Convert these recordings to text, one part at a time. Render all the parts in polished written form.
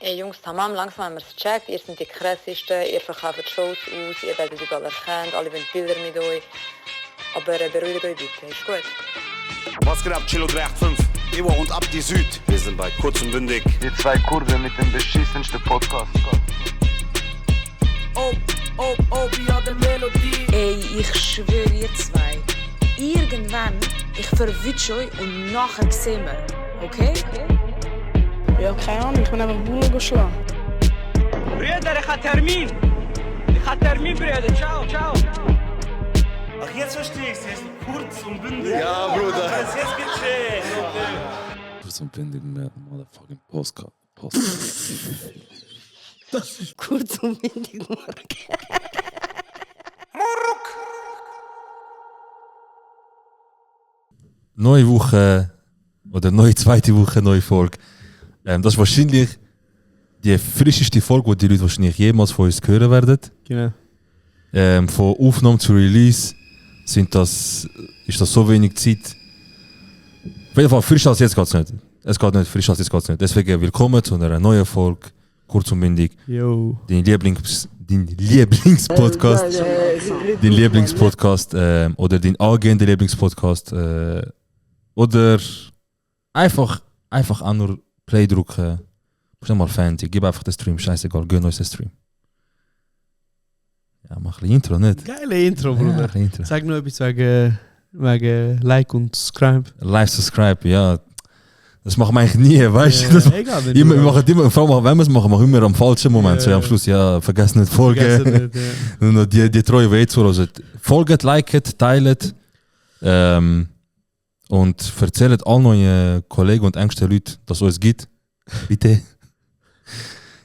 Ey Jungs, tamam, langsam haben wir es gecheckt. Ihr seid die krassesten, ihr verkauft Shows aus, ihr werdet überall erkannt, alle wollen Bilder mit euch. Aber beruhigt euch bitte, ist gut. Was geht ab, Chilo 385? Ewa und Abdi Süd. Wir sind bei Kurz und Bündig. Die zwei Kurven mit dem beschissensten Podcast. ja, der Melodie. Ey, ich schwöre ihr zwei. Irgendwann, ich verwünsche euch und nachher sehen wir. Okay? Ja, keine Ahnung, ich bin einfach Bullen geschlagen. Brüder, ich habe Termin. Brüder. Ciao. Ach, jetzt verstehe ich es. Jetzt kurz und bündig. Ja, Bruder. Jetzt gecheckt. Kurz und bündig mit motherfucking Postcard. Das ist kurz und windig, Neue Woche oder neue zweite Woche, neue Folge. Das ist wahrscheinlich die frischeste Folge, die die Leute wahrscheinlich jemals von uns hören werden. Genau. Von Aufnahme zu Release ist das so wenig Zeit. Auf jeden Fall, frisch als jetzt geht es nicht. Es geht nicht, frisch als jetzt geht es nicht. Deswegen willkommen zu einer neuen Folge, kurz und bündig. Yo. Dein Lieblingspodcast. Dein Lieblingspodcast oder dein angehender Lieblingspodcast. Oder einfach auch nur Play drücken. Bist du mal Fan, gib einfach den Stream, scheißegal, gönn uns den Stream. Ja, mach ein bisschen Intro, nicht? Geile Intro, Bruder. Ja, ein bisschen Intro. Sag noch etwas wegen Like und Subscribe. Live subscribe, ja. Das machen wir eigentlich nie, weißt du? Egal, Wir machen immer, vor allem wenn wir es machen, machen wir immer am falschen Moment. So, am Schluss, ja, vergessen nicht folgen. Nur die treue Weg zu. Also, folgt, liket, teilt. Und erzählt allen neuen Kollegen und engsten Leuten, dass es uns gibt. Bitte.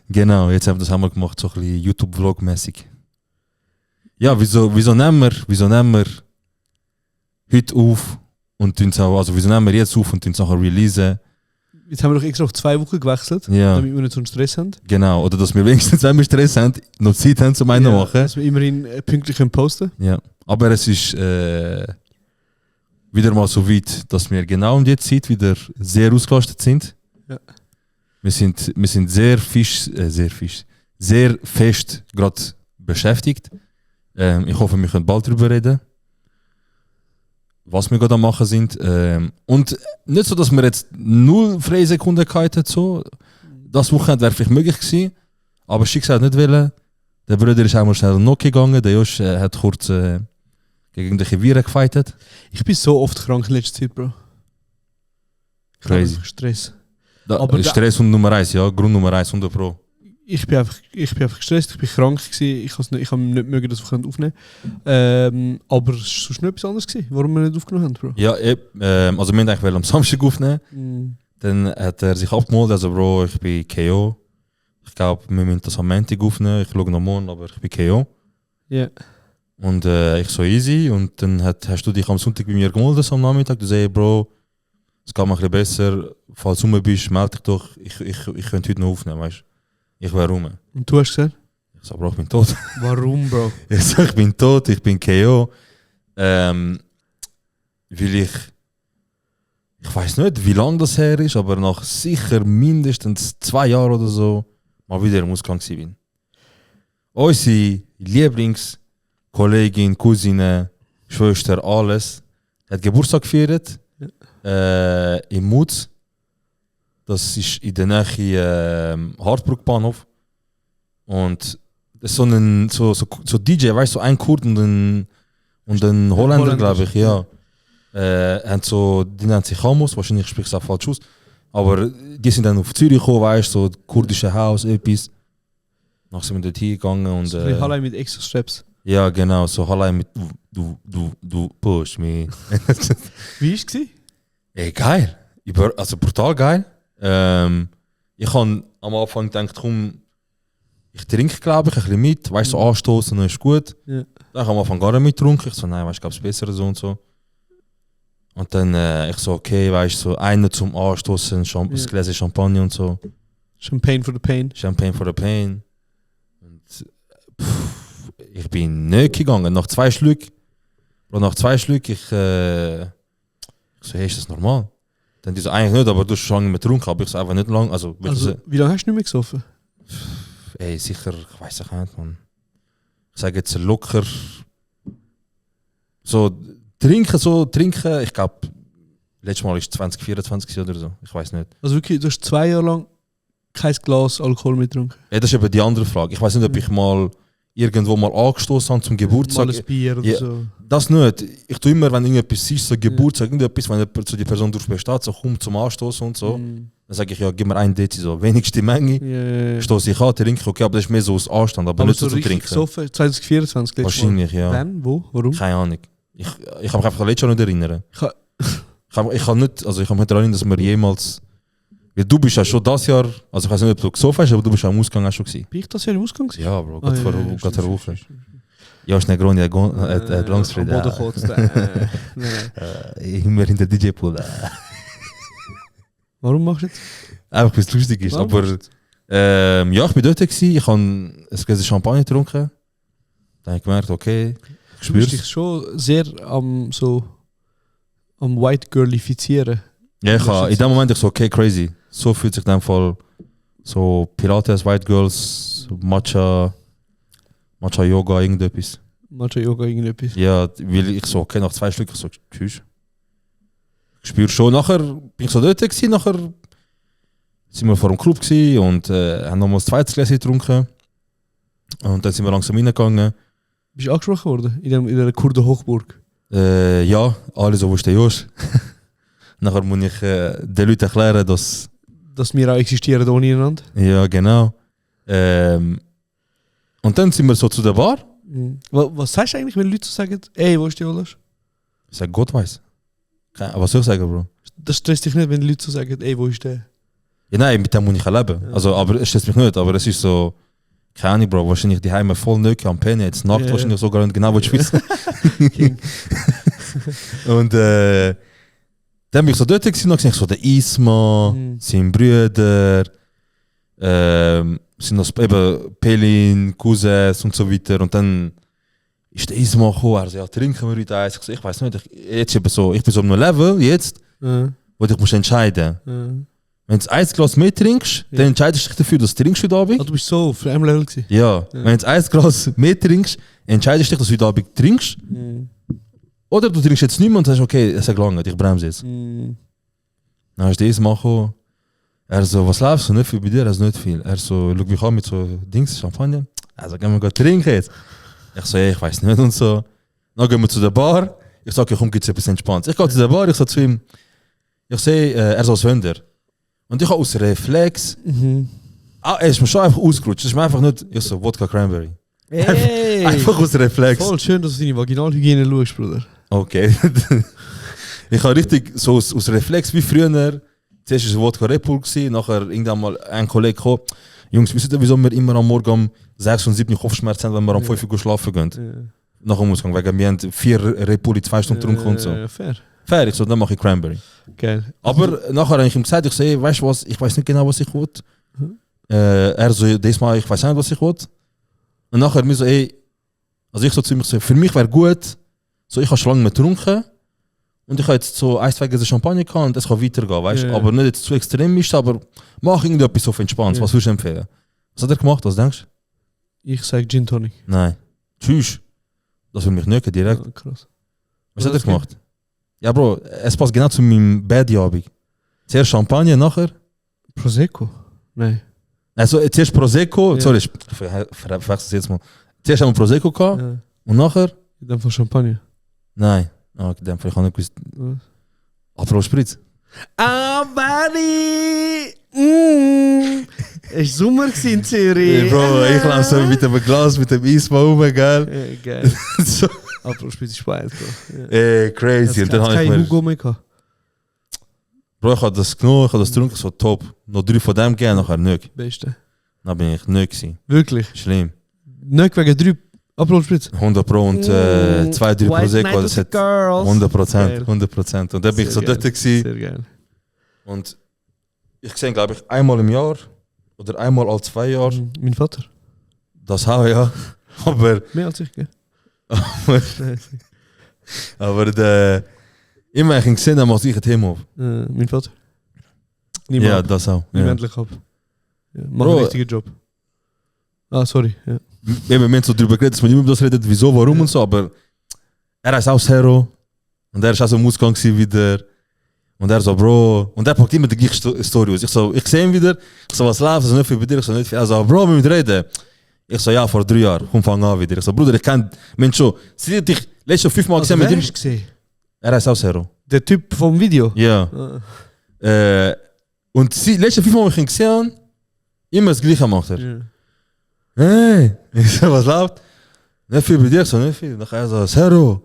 Genau, jetzt haben wir gemacht, so ein bisschen YouTube-Vlog-mäßig. Ja, wieso nehmen wir heute auf und wieso nehmen wir jetzt auf und tun es nachher releasen? Jetzt haben wir doch extra auf 2 Wochen gewechselt, Ja. damit wir nicht so einen Stress haben. Genau, oder dass wir wenigstens, wenn wir Stress haben, noch Zeit haben zum einen machen. Dass wir immerhin pünktlich posten können. Ja, aber es ist wieder mal so weit, dass wir genau um die Zeit wieder sehr ausgelastet sind. Ja. Wir sind sehr fest gerade beschäftigt. Ich hoffe, wir können bald darüber reden, was wir gerade am machen sind. Und nicht so, dass wir jetzt 0 freie Sekunden hatten. So. Das Wochenende wäre vielleicht möglich gewesen, aber Schicksal hat nicht wollen. Der Bruder ist einmal schnell noch gegangen, der Josh hat kurz gegen die Viren gefightet. Ich bin so oft krank in letzter Zeit, Bro. Crazy. Stress. Aber Stress und Nummer 1, ja, Grund Nummer 1, 100 Pro. Ich bin einfach gestresst, ich bin krank gewesen, ich habe nicht mögen, dass wir aufnehmen können. Aber es war sonst noch etwas anderes gewesen, warum wir nicht aufgenommen haben, Bro. Ja, also wir wollten eigentlich am Samstag aufnehmen. Dann hat er sich abgemeldet, also Bro, ich bin KO. Ich glaube, wir müssen das am Montag aufnehmen, ich schaue noch morgen, aber ich bin KO. Ja. Und ich so easy und dann hast du dich am Sonntag bei mir gemeldet, so am Nachmittag. Du sagst, Bro, es geht mir ein bisschen besser, falls du rum bist, melde dich doch, ich könnte heute noch aufnehmen, weißt du. Ich wäre rum. Und du hast gesagt? Ich so, Bro, ich bin tot. Warum, Bro? Ich so, ich bin tot, ich bin KO. Weil ich weiß nicht, wie lange das her ist, aber nach sicher mindestens 2 Jahren oder so mal wieder im Ausgang bin. Unsere Lieblingskollegin, Cousine, Schwester, alles, hat Geburtstag gefeiert im Mutz. Das ist in der Nähe Hartbruck Bahnhof. Und das ist so ein DJ, weißt du, so ein Kurd und ein Holländer, glaube ich, ja. Die nennen sich Hamus, wahrscheinlich spricht es auch falsch aus. Aber die sind dann auf Zürich gekommen, weißt du, so kurdische Haus, etwas. Nachher sind wir dort hingegangen und. So ein Hallein mit extra Straps. Ja, genau, so Hallein mit du push me. Wie war es? Ey, geil. Also brutal geil. Ich habe am Anfang gedacht, komm, ich trinke, glaube ich, ein bisschen mit, weißt du, so anstoßen, dann ist gut. Ja. Dann habe ich am Anfang gar nicht mitgetrunken. Ich so, nein, weißt du, gab es bessere so und so. Und dann ich so, okay, weißt du, so einer zum Anstoßen, ein Gläser Champagner und so. Champagne for the pain. Champagne for the pain. Und ich bin nicht gegangen. Nach 2 Schlücken, ich so, hey, ist das normal? Dann die so, eigentlich nicht, aber du hast schon lange mehr getrunken, aber ich so einfach nicht lang. Also, Wie lange hast du nicht mehr gesoffen? ey, sicher, ich weiß nicht, man. Ich sage jetzt locker. So, trinken, ich glaube, letztes Mal ist 2024 oder so. Ich weiß nicht. Also wirklich, du hast 2 Jahre lang kein Glas Alkohol mehr getrunken? Ja, das ist eben die andere Frage. Ich weiß nicht, ob ich mal irgendwo mal angestoßen habe zum Geburtstag. Mal ein Bier oder Ja. so. Das nicht. Ich tue immer, wenn irgendetwas ist, so Geburtstag, irgendetwas, wenn jemand zu die Person durchbesteht, so komm zum Anstoßen und so, dann sage ich, ja, gib mir 1 Dezi, so wenigste Menge. Ja. Stoße ich an, trinke ich, okay, aber das ist mehr so aus Anstand, aber nicht so zu richtig trinken. gesoffen, 2024 letztes Wahrscheinlich, Mal. ja. Wann? Wo? Warum? Keine Ahnung. Ich kann mich einfach letztes Jahr nicht erinnern. Ich Ich kann nicht, also ich kann mich nicht erinnern, dass wir jemals. Weil du bist ja schon das Jahr, also ich weiß nicht, ob du gesoffen hast, aber du bist ja am Ausgang auch schon gewesen. Bin ich das Jahr im Ausgang gewesen? Ja, Bro, Ah, gerade vor einer Woche. Ja, schnell Grund, Longstreet. Am Boden kotzt. Nein. Immer in der DJ-Pool. Warum machst du jetzt? Einfach, weil es lustig ist. Warum Aber machst ja, ich bin dort gewesen, ich habe ein Gläschen Champagner getrunken. Dann habe ich gemerkt, okay, ich Du bist spüre dich schon sehr am White Girlifizieren. Ja, ich habe in dem Moment ich so, okay, crazy. So fühlt sich in dem Fall so Pilates, White Girls, so Matcha Yoga, irgendetwas. Matcha Yoga, irgendetwas. Ja, weil ich so, okay, nach 2 Stück, ich so, tschüss. Ich spüre schon, nachher bin ich so dort gewesen, nachher sind wir vor dem Club gewesen und haben nochmal ein zweites Gläschen getrunken. Und dann sind wir langsam reingegangen. Bist du angesprochen worden? In der Kurden Hochburg? Ja, alle so, wo ist der Josh? Nachher muss ich den Leuten erklären, dass... Dass wir auch existieren ohne einander? Ja, genau. Und dann sind wir so zu der Bar. Was sagst du eigentlich, wenn Leute so sagen, ey, wo ist die Jolas? Ich sage, Gott weiß. Was soll ich sagen, Bro? Das stresst dich nicht, wenn Leute so sagen, ey, wo ist der? Ja, nein, mit dem muss ich auch leben. Ja. Also, aber es stresst mich nicht. Aber es ist so... Keine Ahnung, Bro. Wahrscheinlich die Heime voll nöcke am Pennen. Jetzt Nacht Ja. wahrscheinlich sogar nicht genau, was ich wissen. Und dann bin ich so dort gewesen, und ich so der Isma, sein Brüder, sind noch eben Pelin, Cousins und so weiter. Und dann ist der Isma gekommen, er so, ja, trinken wir heute eins. Ich so, ich weiß nicht, ich bin so auf einem Level jetzt, wo ich muss entscheiden. Wenn du 1 Glas mehr trinkst, dann entscheidest du dich dafür, dass du trinkst heute Abend. Ah, du bist so auf einem Level gewesen? Ja, wenn du 1 Glas mehr trinkst, entscheidest du dich, dass du heute Abend trinkst. Oder du trinkst jetzt nicht mehr und sagst, okay, es ist gelangt, ich bremse jetzt. Dann hast du das machen. Er so, was läuft so? Nicht viel bei dir? Er so, nicht viel. Er so, schau mich an mit so Dings, Champagner. Er so, gehen wir trinken jetzt. Ich so, ich weiß nicht und so. Dann gehen wir zu der Bar. Ich sage, komm, gibt's etwas entspannt. Ich gehe zu der Bar, ich sage zu ihm, ich sehe, er ist als Wender. Und ich habe aus Reflex, er ist mir schon einfach ausgerutscht. Das ist mir einfach nicht, ich so, Wodka Cranberry. Hey! Einfach aus Reflex. Voll schön, dass du deine Vaginalhygiene schaust, Bruder. Okay. Ich habe richtig so aus Reflex wie früher. Zuerst war es Wodka Red Bull, nachher irgendwann mal ein Kollege gekommen. Jungs, wisst ihr, wieso wir immer am Morgen um 6 und 7 Kopfschmerzen haben, wenn wir um 5 Uhr schlafen gehen? Nach dem Ausgang, weil wir haben 4 Red Bull in 2 Stunden getrunken und so. Fair. Fair, ich so, dann mache ich Cranberry. Geil. Aber nachher habe ich ihm gesagt, ich so, ey, weißt du was, ich weiß nicht genau, was ich will. Er so, diesmal, ich weiß nicht, was ich will. Und nachher mir so, ey, also ich so zu ihm, so, für mich wäre gut, so, ich habe schon lange mehr getrunken und ich habe jetzt so 1, 2 Gläser Champagner gehabt und es kann weitergehen, weißt du? Ja. Aber nicht jetzt zu extrem ist, aber mach irgendetwas auf entspannt. Ja. Was würdest du empfehlen? Was hat er gemacht, was denkst du? Ich sage Gin Tonic. Nein. Tschüss. Das will mich nöken direkt. Ja, krass. Was hat er gemacht? Ja, Bro, es passt genau zu meinem Bad-Abend. Zuerst Champagner, nachher. Prosecco? Nein. Also zuerst Prosecco, Ja. sorry, ich verwechsel es jetzt mal. Zuerst haben wir Prosecco gehabt Ja. und nachher? In dem Fall Champagner. Nein. Ah, okay, dann ich habe nicht gewusst. Was? Aperol Spritz. Ah, Buddy! Es war Sommer in Zürich. Bro, ich laufe so mit dem Glas, mit dem Eismann rum, gell? Geil. So. Aber Spitz ist wild, Bro. Ja. Crazy. Und Dann dann habe ich kein mir... Hugo mehr gehabt. Bro, ich habe das genommen, ich habe das getrunken, so top. Noch 3 von dem gegeben, nachher nicht. Beste. Dann bin ich nicht gewesen. Wirklich? Schlimm. Nicht wegen 3 Aperol Spritz? 100 Pro und 2, 3 Prosecco, das hat Girls. 100%. 100%. Und dann bin ich so dort gewesen. Sehr geil. Und ich sehe, glaube ich, einmal im Jahr oder einmal alle 2 Jahre. Mein Vater? Das auch, ja. Aber, Mehr als ich, gell? aber der, Immer wenn ich ihn gesehen habe, mache ich ein Thema auf. Mein Vater. Ja, Niemand. das auch. Nimm Ja. endlich ab. Ja, mach Bro. einen richtigen Job. Ah, sorry. Ja. Wir haben so drüber geredet, dass man nicht mehr über das redet, wieso, warum und so, aber er ist auch Hero und er ist auch so im Ausgang gewesen wieder und er so, Bro, und er packt immer die gleiche Story aus. Ich sehe ihn wieder, ich so, was läuft, das ist nicht viel bei dir, ich so, nicht viel. Er so, Bro, wir müssen reden. Ich so, ja, vor 3 Jahren, komm, fang an wieder. Ich so, Bruder, ich kann, Mensch, schon, sie dich letztes schon 5 Mal gesehen mit wer ihm. hast du gesehen? Er ist auch Hero. Der Typ vom Video? Ja. Ah. Und sie, letzte 5 Mal, wo ich ihn gesehen habe, immer das Gleiche macht er. Ja. Hey, ich so, was läuft? Nicht viel bei dir, so nicht viel. Nachher so, Hero,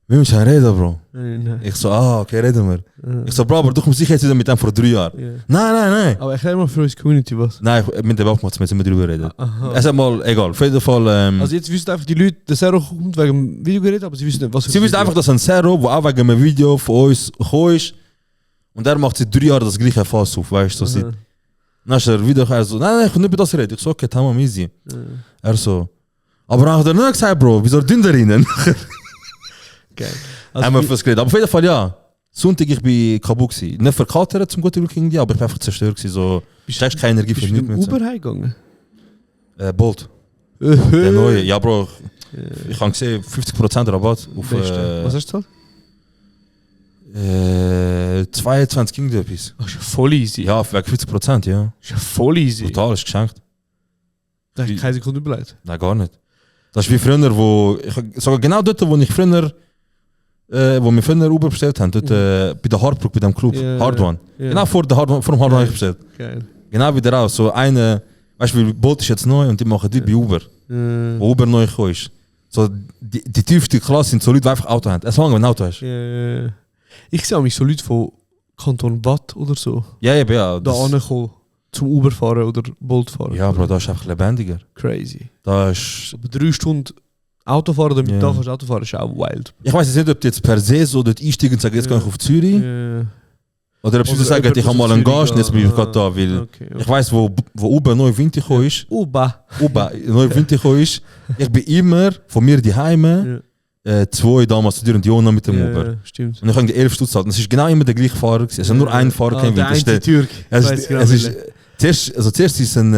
wir müssen reden, Bro. Nein. Ich so, okay, reden wir. Ich so, Bro, aber du kommst sicher jetzt wieder mit dem vor 3 Jahren. Ja. Nein. Aber erklär mal für unsere Community was. Nein, mit dem Aufmacht müssen wir drüber reden. Aha. Es ist mal, egal, auf jeden Fall, Also jetzt wissen einfach die Leute, dass er auch kommt wegen dem Videogerät, aber sie wissen nicht, was sie wissen einfach, dass ein Zero, der auch wegen einem Video von uns gekommen ist, und er macht seit 3 Jahren das gleiche Fass auf, weißt du, so seit. Dann ist er wieder, er so, nein, ich kann nicht über das reden. Ich so, okay, tamam, easy. Er so, aber dann hat er nicht gesagt, Bro, wieso dünn da rein? Geil. Haben wir fast geredet. Aber auf jeden Fall, ja. Sonntag ich bei Kabul gsi. Nicht verkatert zum guten Glück irgendwie, aber ich bin einfach zerstört gsi. So, ich habe keine Energie für Bist du nichts mit mehr. dem Uber heimgegangen? Bolt. Der neue. Ja, Bro. Ich habe gesehen, 50% Rabatt auf Was hast du gezahlt? 22 ging etwas. Ach, ist ja voll easy. Ja, wegen 50%, ja. Ist ja voll easy. Total, ist geschenkt. Da hast du keine Sekunde überlegt. Nein, gar nicht. Das ist wie früher, wo ich sogar genau dort, wo ich früher wo wir früher Uber bestellt haben, dort bei der Hardbrook, bei dem Club, Ja, Hard One. ja. Genau vor dem Hard One habe ich bestellt. Geil. Genau wieder raus. So eine, weißt du, Bolt ist jetzt neu und die machen die bei Uber. Wo Uber neu gekommen ist. So, die tiefste Klasse sind so Leute, die einfach Auto haben. Es lange, wenn du ein Auto hast. Ja. Ich sehe mich so Leute von Kanton Watt oder so Ja, eben, ja. da ankommen zum Uber fahren oder Bolt fahren. Ja, Bro, das ist einfach lebendiger. Crazy. Das ist, Aber 3 Stunden Auto fahren oder mit Ja. Tag kannst du Auto fahren ist auch wild. ich weiß jetzt nicht, ob die jetzt per se so dort einsteigen und sagen, jetzt gehe ich auf Zürich. Ja. Oder ob sie Oder sagen, jemand, ich habe der mal einen zu Zürich Gast und jetzt bin ich geht. gerade da. Weil Okay. ich weiß, wo Uber neu Winter gekommen ist. Uber. Uber neu Winter gekommen ist. Ich bin immer von mir daheim 2 damals zu dir und Jona mit dem Uber. Ja, stimmt. Und ich habe die 11 Stutz gezahlt. Und es ist genau immer der gleiche Fahrer gewesen. Es ist nur ein Fahrer, kein der Winter. einzige Türk. Es Weiss ist, genau, es ist, welcher. zuerst ist es ein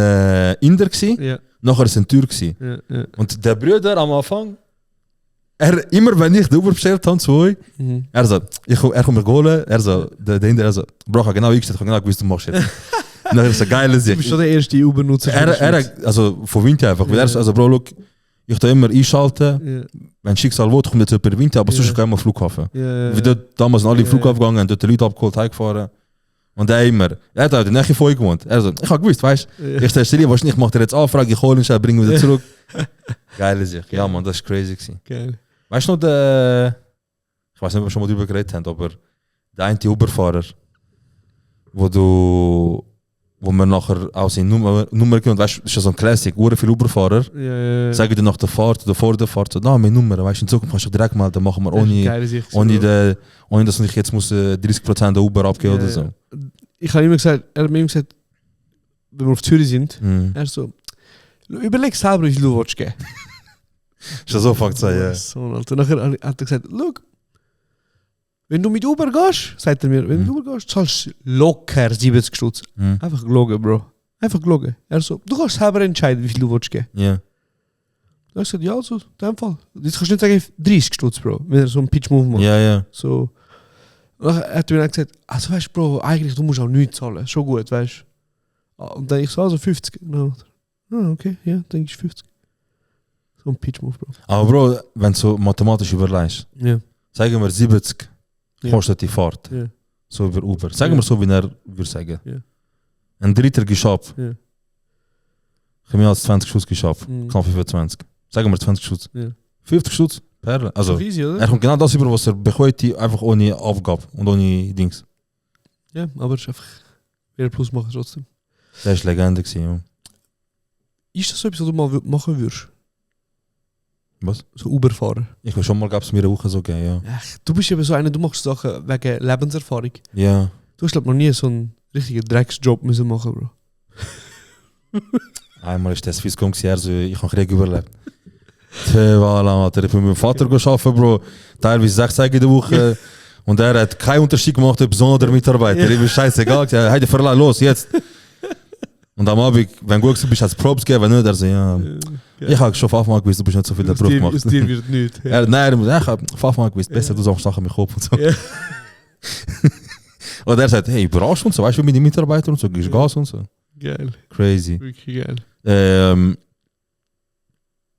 Inder gewesen, Ja, nachher ist es ein Türk gewesen. ja. Und der Bruder am Anfang, immer wenn ich den Uber bestellt habe, 2, Mhm. er so, er kommt mir holen, er so, der Inder, er so, Bro, ich habe genau eingestellt, ich habe genau gewusst, du machst jetzt. Und dann ist so geil, Du bist schon der erste Uber-Nutzer. also von Winter einfach, weil er so, also Bro, look, ich da immer einschalten, wenn Schicksal will, kommt jetzt jemand per Winter, aber sonst gehen wir am Flughafen. Ja. Wie dort damals sind alle in den Ja. Flughafen gegangen und dort die Leute abgeholt, heimgefahren. Und er immer, er hat auch in der Nähe von euch gewohnt. Er so, ich habe gewusst, weißt du, ich stelle dir wahrscheinlich, ich mache dir jetzt Anfrage, ich hole ihn schnell, bringe ihn wieder zurück. Geile Sicht, ja man, das ist crazy gewesen. Geil. Weißt du noch, der, ich weiß nicht, ob wir schon mal drüber geredet haben, aber der eine Uber-Fahrer, wo wir nachher auch seine Nummer geben, weißt du, das ist ja so ein Classic, viele Uber-Fahrer, Ja. sagen dir nach der Fahrt oder vor der Fahrt so, na, meine Nummer, weißt du, in Zukunft kannst du direkt melden, machen wir ohne dass ich jetzt muss 30% der Uber abgeben oder so. Ich habe immer gesagt, er hat mir immer gesagt, wenn wir auf Zürich sind, Mhm. er so, überleg selber, wie viel du willst geben. Ist ja so fakt sein, ja. So, Alter. Nachher hat er gesagt, look, wenn du mit Uber gehst, sagt er mir, wenn du mit Uber gehst, zahlst du locker 70 Stutz. Mhm. Einfach gelogen, Bro. Einfach gelogen. Er so, du kannst selber entscheiden, wie viel du willst geben. Ja. Dann habe ich gesagt, ja, also, in dem Fall. Jetzt kannst du nicht sagen, 30 Stutz, Bro, wenn er so einen Pitch-Move macht. Ja, ja. So. Dann hat er mir gesagt, also weißt du, Bro, eigentlich du musst auch nichts zahlen. Schon gut, weißt du. Und dann ich so, also 50. No. Ah, okay, ja, denke ich 50. So ein Pitch-Move, Bro. Aber Bro, wenn du so mathematisch überlegst, Ja. sagen wir 70 Ja. kostet die Fahrt. Ja. So über Uber. Sagen Ja. wir so, wie er würde sagen. Ja. Ein Dritter geschafft. Ja. Ich habe mehr als 20 Schuss geschafft. Mhm. Knapp 25. Sagen wir 20 Schuss. Ja. 50 Schuss. Perle. Also, Doch easy, oder? er kommt genau das über, was er bekommt, einfach ohne Aufgabe und ohne Dings. Ja, aber es ist einfach wieder Plus machen trotzdem. Das war Legende gewesen, ja. Ist das so etwas, was du mal machen würdest? Was? So Uber-Fahrer? Ich will schon mal, gab es mir eine Woche so geben, ja. Ach, du bist eben so einer, du machst Sachen wegen Lebenserfahrung. Ja. Du hast glaub noch nie so einen richtigen Drecksjob müssen machen, Bro. Einmal ist das Swisscom gewesen, also ich habe Krieg überlebt. Voilà, Alter. Ich bin mit meinem Vater arbeiten, Bro. Teilweise 6 Tage in der Woche. Und er hat keinen Unterschied gemacht, ob Sohn oder Mitarbeiter. Ihm ist scheißegal. Er hat verlassen, los, jetzt. Und am Abend, wenn du gut bist, hast du Props gegeben, wenn nicht, er so, ja. Ich habe schon fünfmal gewusst, du bist nicht so viel der Beruf gemacht. Aus dir wird nichts. Ich habe fünfmal gewusst, besser, du sagst Sachen mit Kopf und so. Ja. Und er sagt, hey, überrascht und so, weißt du, wie meine Mitarbeiter und so, gibst Gas und so. Geil, Crazy. wirklich geil.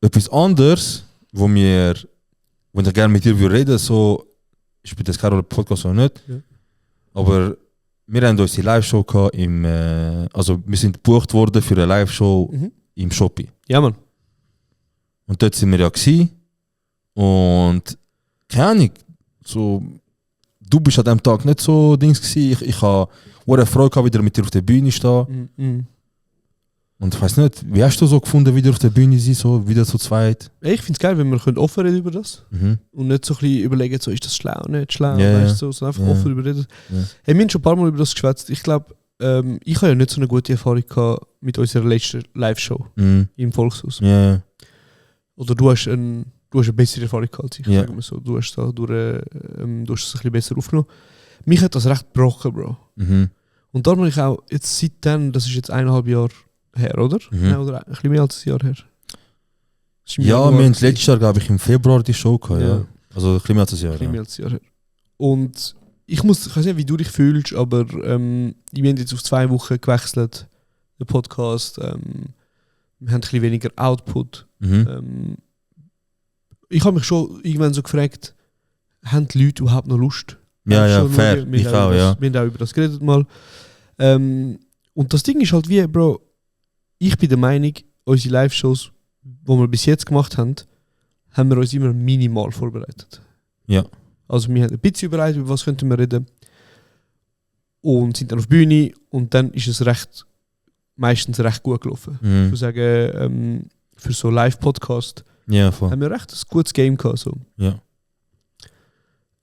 Etwas anderes, wo ich gerne mit dir reden würde, so, ich bin das gerade Podcast oder nicht, Ja. aber wir haben unsere Live-Show gehabt also wir sind gebucht worden für eine Live-Show im Shopee. Ja, Mann. Und dort sind wir ja gewesen. Und keine Ahnung, so, du bist an dem Tag nicht so Dings gewesen. Ich habe eine Freude gehabt, wieder mit dir auf der Bühne stehen. Und ich weiß nicht, wie hast du so gefunden, wieder auf der Bühne sein, so wieder zu zweit? Ich finde es geil, wenn wir offen reden über das. Mhm. Und nicht so ein bisschen überlegen, so, ist das schlau, nicht schlau, Ja, weißt du, so einfach ja. offen darüber reden. Ja. Hey, wir haben schon ein paar Mal über das geschwätzt. Ich glaube, ich habe ja nicht so eine gute Erfahrung gehabt mit unserer letzten Live-Show Mhm. im Volkshaus. Ja. Oder du hast eine bessere Erfahrung gehabt als ich, Ja. sagen wir so. Du hast es ein bisschen besser aufgenommen. Mich hat das recht gebrochen, Bro. Mhm. Und darum habe ich auch jetzt seitdem, das ist jetzt 1,5 Jahre her, oder? Mhm. Ja, oder ein bisschen mehr als ein Jahr her. Das ist im Ja, Januar wir haben gewesen. letztes Jahr, glaube ich, im Februar die Show gehabt, ja. Ja. Also ein bisschen mehr als ein Jahr. Ein bisschen mehr Ja. als ein Jahr her. Und ich weiß nicht, wie du dich fühlst, aber wir haben jetzt auf 2 Wochen gewechselt, den Podcast. Wir haben ein bisschen weniger Output. Mhm. Ich habe mich schon irgendwann so gefragt, haben die Leute überhaupt noch Lust? Ja, Schon fair. schauen, Ich auch, ja. Wir haben auch über das geredet mal. Und das Ding ist halt wie, Bro, ich bin der Meinung, unsere Live-Shows, die wir bis jetzt gemacht haben wir uns immer minimal vorbereitet. Ja. Also wir haben ein bisschen überlegt, über was könnten wir reden. Und sind dann auf die Bühne und dann ist es meistens recht gut gelaufen. Ich Mhm. würde sagen, für so Live-Podcast Ja, voll. haben wir recht ein gutes Game gehabt. So. Ja.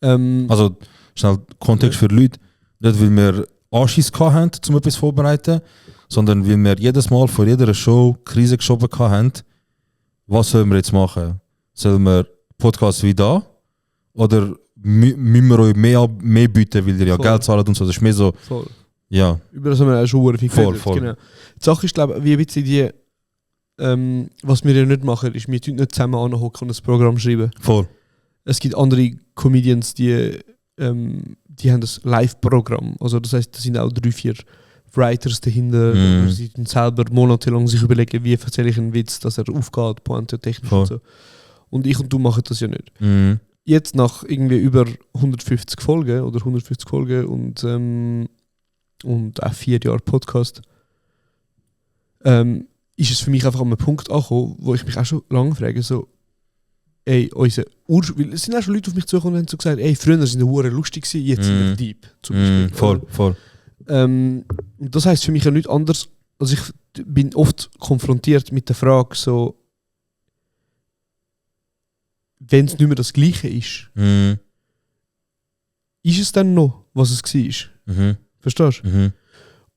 Ähm, Also, schnell Kontext für Leute. Nicht, weil wir Anschiss hatten, um etwas vorzubereiten, sondern weil wir jedes Mal vor jeder Show Krise geschoben hatten. Was sollen wir jetzt machen? Sollen wir Podcast wie da? Oder müssen wir euch mehr bieten, weil ihr ja Voll. Geld zahlt und so? Das ist mehr so, voll. ja. Über das haben wir auch schon viel Voll, geredet. voll. Genau. Die Sache ist, glaube ich, wie ein bisschen die, was wir ja nicht machen, ist, wir tun nicht zusammen anhocken und ein Programm schreiben. Voll. Es gibt andere Comedians, die haben das Live-Programm. Also das heißt, da sind auch 3-4 Writers dahinter. Mhm. Oder sie tun selber monatelang sich überlegen, wie erzähle ich einen Witz, dass er aufgeht, Pointe, technisch Voll. und so. Und ich und du machen das ja nicht. Mhm. Jetzt nach irgendwie über 150 Folgen oder 150 Folgen und auch 4 Jahre Podcast, ist es für mich einfach an einem Punkt angekommen, wo ich mich auch schon lange frage, so, ey, weil es sind auch schon Leute auf mich zugekommen und haben so gesagt, ey, früher sind die Huren lustig gewesen, jetzt sind wir deep, zum Beispiel. Voll, voll. Und das heisst für mich ja nichts anderes, also ich bin oft konfrontiert mit der Frage so, wenn es nicht mehr das Gleiche ist, Mhm. ist es dann noch, was es war? Mhm. Verstehst du? Mhm.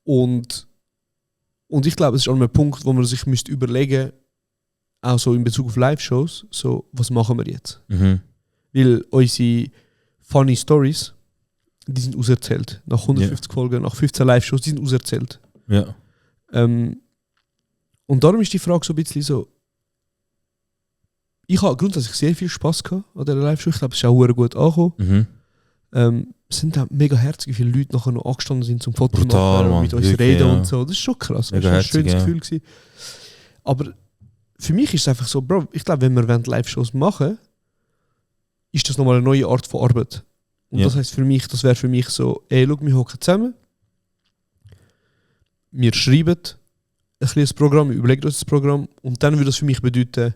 Und ich glaube, es ist an einem Punkt, wo man sich müsste überlegen, auch so in Bezug auf Live-Shows, so, was machen wir jetzt? Mhm. Weil unsere funny Stories, die sind auserzählt. Nach 150 Folgen, nach 15 Live-Shows, die sind auserzählt. Ja. Und darum ist die Frage so ein bisschen so, ich habe grundsätzlich sehr viel Spass gehabt an dieser Live-Show. Ich glaube, es ist auch sehr gut angekommen. Mhm. Es sind auch mega herzig, wie viele Leute nachher noch angestanden sind zum Foto Brutal, machen, Mann, mit uns wirklich, reden ja. und so. Das ist schon krass. Mega Das war ein herzig, schönes ja. Gefühl gewesen. Aber für mich ist es einfach so, Bro, ich glaube, wenn wir Live-Shows machen, ist das nochmal eine neue Art von Arbeit. Und Ja. das heisst für mich, das wäre für mich so, ey, schau, wir hocken zusammen, wir schreiben ein kleines Programm, wir überlegen uns das Programm und dann würde das für mich bedeuten,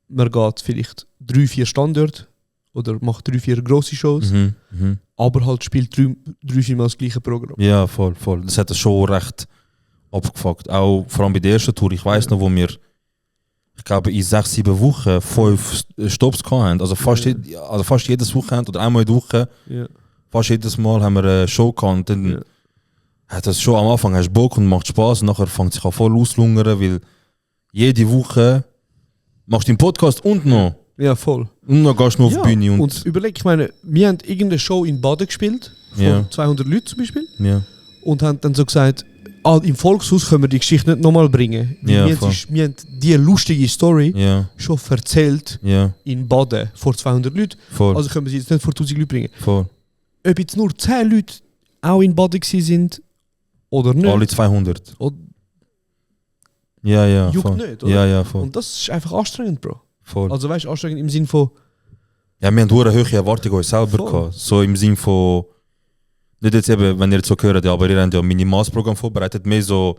man geht vielleicht 3-4 Standorte oder macht 3-4 grosse Shows, Mhm. Mhm. aber halt spielt 3-4 Mal das gleiche Programm. Ja, voll, voll. Das hat das schon recht abgefuckt. Auch vor allem bei der ersten Tour. Ich weiß noch, wo wir, ich glaube, in 6-7 Wochen 5 Stops hatten. Also fast jedes Wochenende oder einmal in der Woche, Ja. fast jedes Mal haben wir eine Show gehabt. Und dann Ja. hat das schon am Anfang hast du Bock und macht Spaß und nachher fängt es sich an voll auszulungern, weil jede Woche machst du den Podcast und noch Ja, voll. Und dann gehst du noch auf die Bühne und überleg, ich meine, wir haben irgendeine Show in Baden gespielt, von 200 Leuten zum Beispiel, und haben dann so gesagt, im Volkshaus können wir die Geschichte nicht nochmal bringen. Ja, wir haben die lustige Story schon erzählt in Baden vor 200 Leuten, also können wir sie jetzt nicht vor 1000 Leuten bringen. Voll. Ob jetzt nur 10 Leute auch in Baden sind oder nicht. Alle 200. Oder ja, juckt voll. nicht, oder? Ja, voll. Und das ist einfach anstrengend, Bro. Voll. Also weißt du, anstrengend im Sinn von... Ja, wir haben eine hohe Erwartungen uns selber gehabt. So im Sinn von... Nicht jetzt eben, wenn ihr jetzt so hört, ja, aber ihr habt ja ein Minimalsprogramm vorbereitet, mehr so...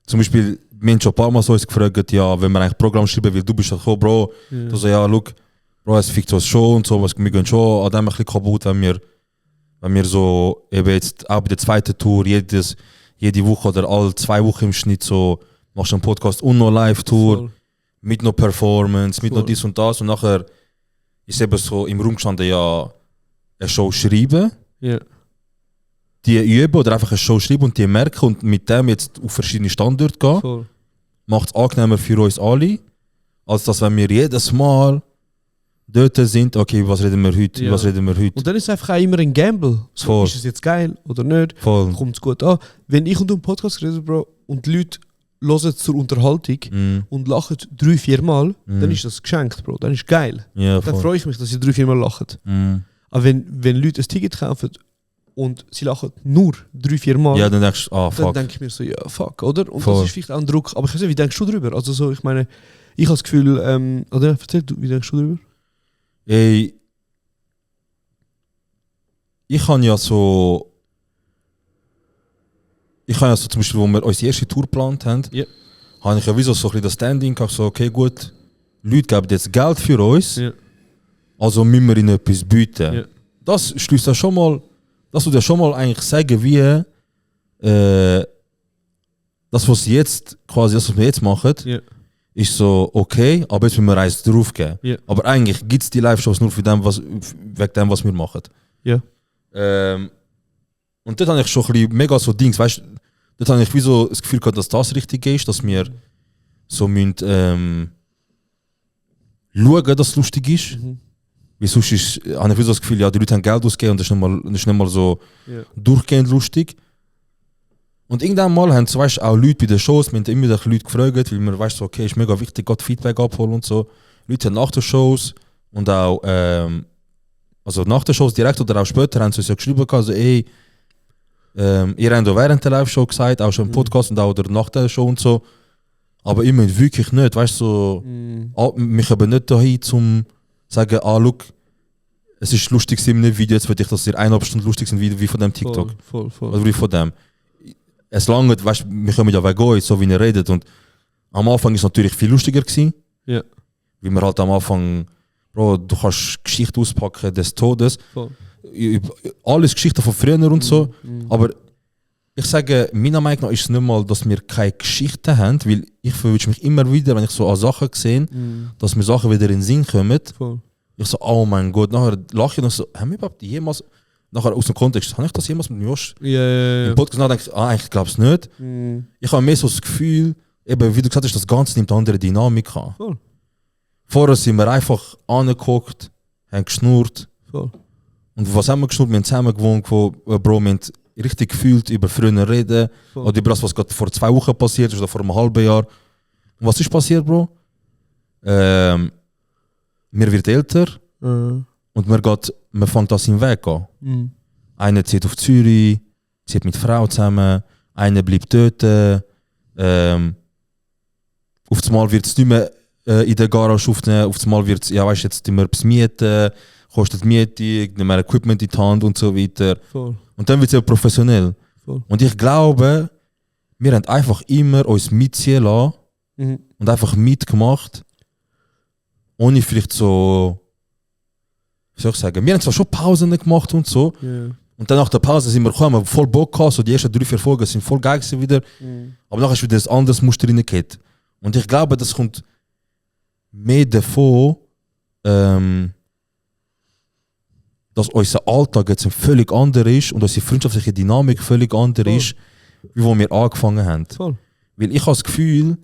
Zum Beispiel, wir haben schon ein paar Mal so uns gefragt, ja, wenn man eigentlich Programm schreiben will, du bist halt so, Bro, du so, ja, look, Bro, es fickt uns schon und so, wir gehen schon an dem ein bisschen kaputt, wenn wir so, eben jetzt auch bei der zweiten Tour, jede Woche oder alle 2 Wochen im Schnitt so, machst du einen Podcast und noch Live-Tour, mit noch Performance, mit noch dies und das und nachher ist eben so im Raum gestanden, ja, eine Show schreiben, die üben oder einfach eine Show schreiben und die merken und mit dem jetzt auf verschiedene Standorte gehen, macht es angenehmer für uns alle, als dass wenn wir jedes Mal dort sind, okay, was reden wir heute, was reden wir heute. Und dann ist es einfach auch immer ein Gamble. So, ist es jetzt geil oder nicht? Kommt es gut an? Wenn ich und du einen Podcast reden, Bro, und die Leute hören zur Unterhaltung und lachen 3-4 Mal, dann ist das geschenkt, Bro. Dann ist es geil. Ja, dann freue ich mich, dass sie 3-4 Mal lachen. Aber wenn Leute ein Ticket kaufen und sie lachen nur 3-4 Mal, ja, dann denkst du, fuck. Dann denke ich mir so, ja, fuck, oder? Und das ist vielleicht auch ein Druck. Aber ich weiß nicht, wie denkst du drüber? Also so, ich meine, ich habe das Gefühl, oder erzähl du, wie denkst du drüber? Ey, ich habe ja so zum Beispiel, wo wir unsere erste Tour geplant haben, habe ich ja wie so ein bisschen das Standing gehabt, so, okay, gut, Leute geben jetzt Geld für uns, also müssen wir ihnen etwas bieten. Das schließt ja schon mal, das würde ja schon mal eigentlich sagen, wie das, was sie jetzt quasi, das, was wir jetzt machen, ist so, okay, aber jetzt müssen wir eins draufgeben. Aber eigentlich gibt es die Live-Shows nur für dem, wegen dem, was wir machen. Und dort habe ich schon ein bisschen mega so Dings, weißt du, dort habe ich wie so das Gefühl gehabt, dass das richtig ist, dass wir so müssen schauen, dass es lustig ist. Weil sonst habe ich wie so das Gefühl, ja, die Leute haben Geld ausgegeben und das ist nicht mal so durchgehend lustig. Und irgendwann mal haben so, auch Leute bei den Shows, wir haben immer wieder Leute gefragt, weil wir weißt so, okay, ist mega wichtig, gerade Feedback abholen und so. Leute haben nach den Shows und auch, also nach den Shows direkt oder auch später haben sie uns ja geschrieben, also ey, ihr habt ja während der Live-Show gesagt, auch schon im Podcast und auch nach der Show und so, aber immer wirklich nicht, weißt du, so, wir kommen nicht dahin zum sagen, look, es ist lustig in einem Video, jetzt will ich, dass ihr 1,5 Stunden lustig sind wie von dem TikTok. Voll. Oder wie von dem. Es langt, weißt du, wir kommen ja wegen euch, so wie ihr redet. Und am Anfang war es natürlich viel lustiger gewesen. Weil wir halt am Anfang, Bro, du kannst Geschichte auspacken des Todes. Alles Geschichten von früher und so. Aber ich sage, meiner Meinung nach ist es nicht mal, dass wir keine Geschichten haben, weil ich verwünsche mich immer wieder, wenn ich so an Sachen sehe, dass mir Sachen wieder in den Sinn kommen. Ich so, oh mein Gott, nachher lache ich und so, haben wir überhaupt jemals, nachher aus dem Kontext, habe ich das jemals mit Josh im Podcast nachdenke ich, eigentlich glaube ich es nicht. Ich habe mehr so das Gefühl, eben, wie du gesagt hast, das Ganze nimmt eine andere Dynamik an. Vorher sind wir einfach angeguckt, haben geschnurrt. Und was haben wir geschnurrt? Wir haben zusammen gewohnt, Bro, wir haben richtig gefühlt über früher reden oder über das, was gerade vor 2 Wochen passiert ist oder vor einem halben Jahr. Und was ist passiert, Bro? Wir wird älter und man fängt das im Weg an. Einer zieht auf Zürich, zieht mit Frau zusammen, einer bleibt dort. Auf einmal wird es nicht mehr in der Garage aufnehmen, auf einmal wird es, ja weißt, jetzt immer etwas mieten, kostet Miete, nicht mehr Equipment in die Hand und so weiter. Und dann wird es ja professionell. Und ich glaube, wir haben einfach immer uns mitziehen lassen und einfach mitgemacht, ohne vielleicht so, wie soll ich sagen, wir haben zwar schon Pausen gemacht und so, und dann nach der Pause sind wir gekommen, voll Bock gehabt, so die ersten 3-4 Folgen sind voll geil gewesen wieder, aber nachher ist wieder ein anderes Muster reingekommen. Und ich glaube, das kommt mehr davon, dass unser Alltag jetzt völlig anders ist und unsere freundschaftliche Dynamik völlig anders ist, wie wo wir angefangen haben. Weil ich habe das Gefühl,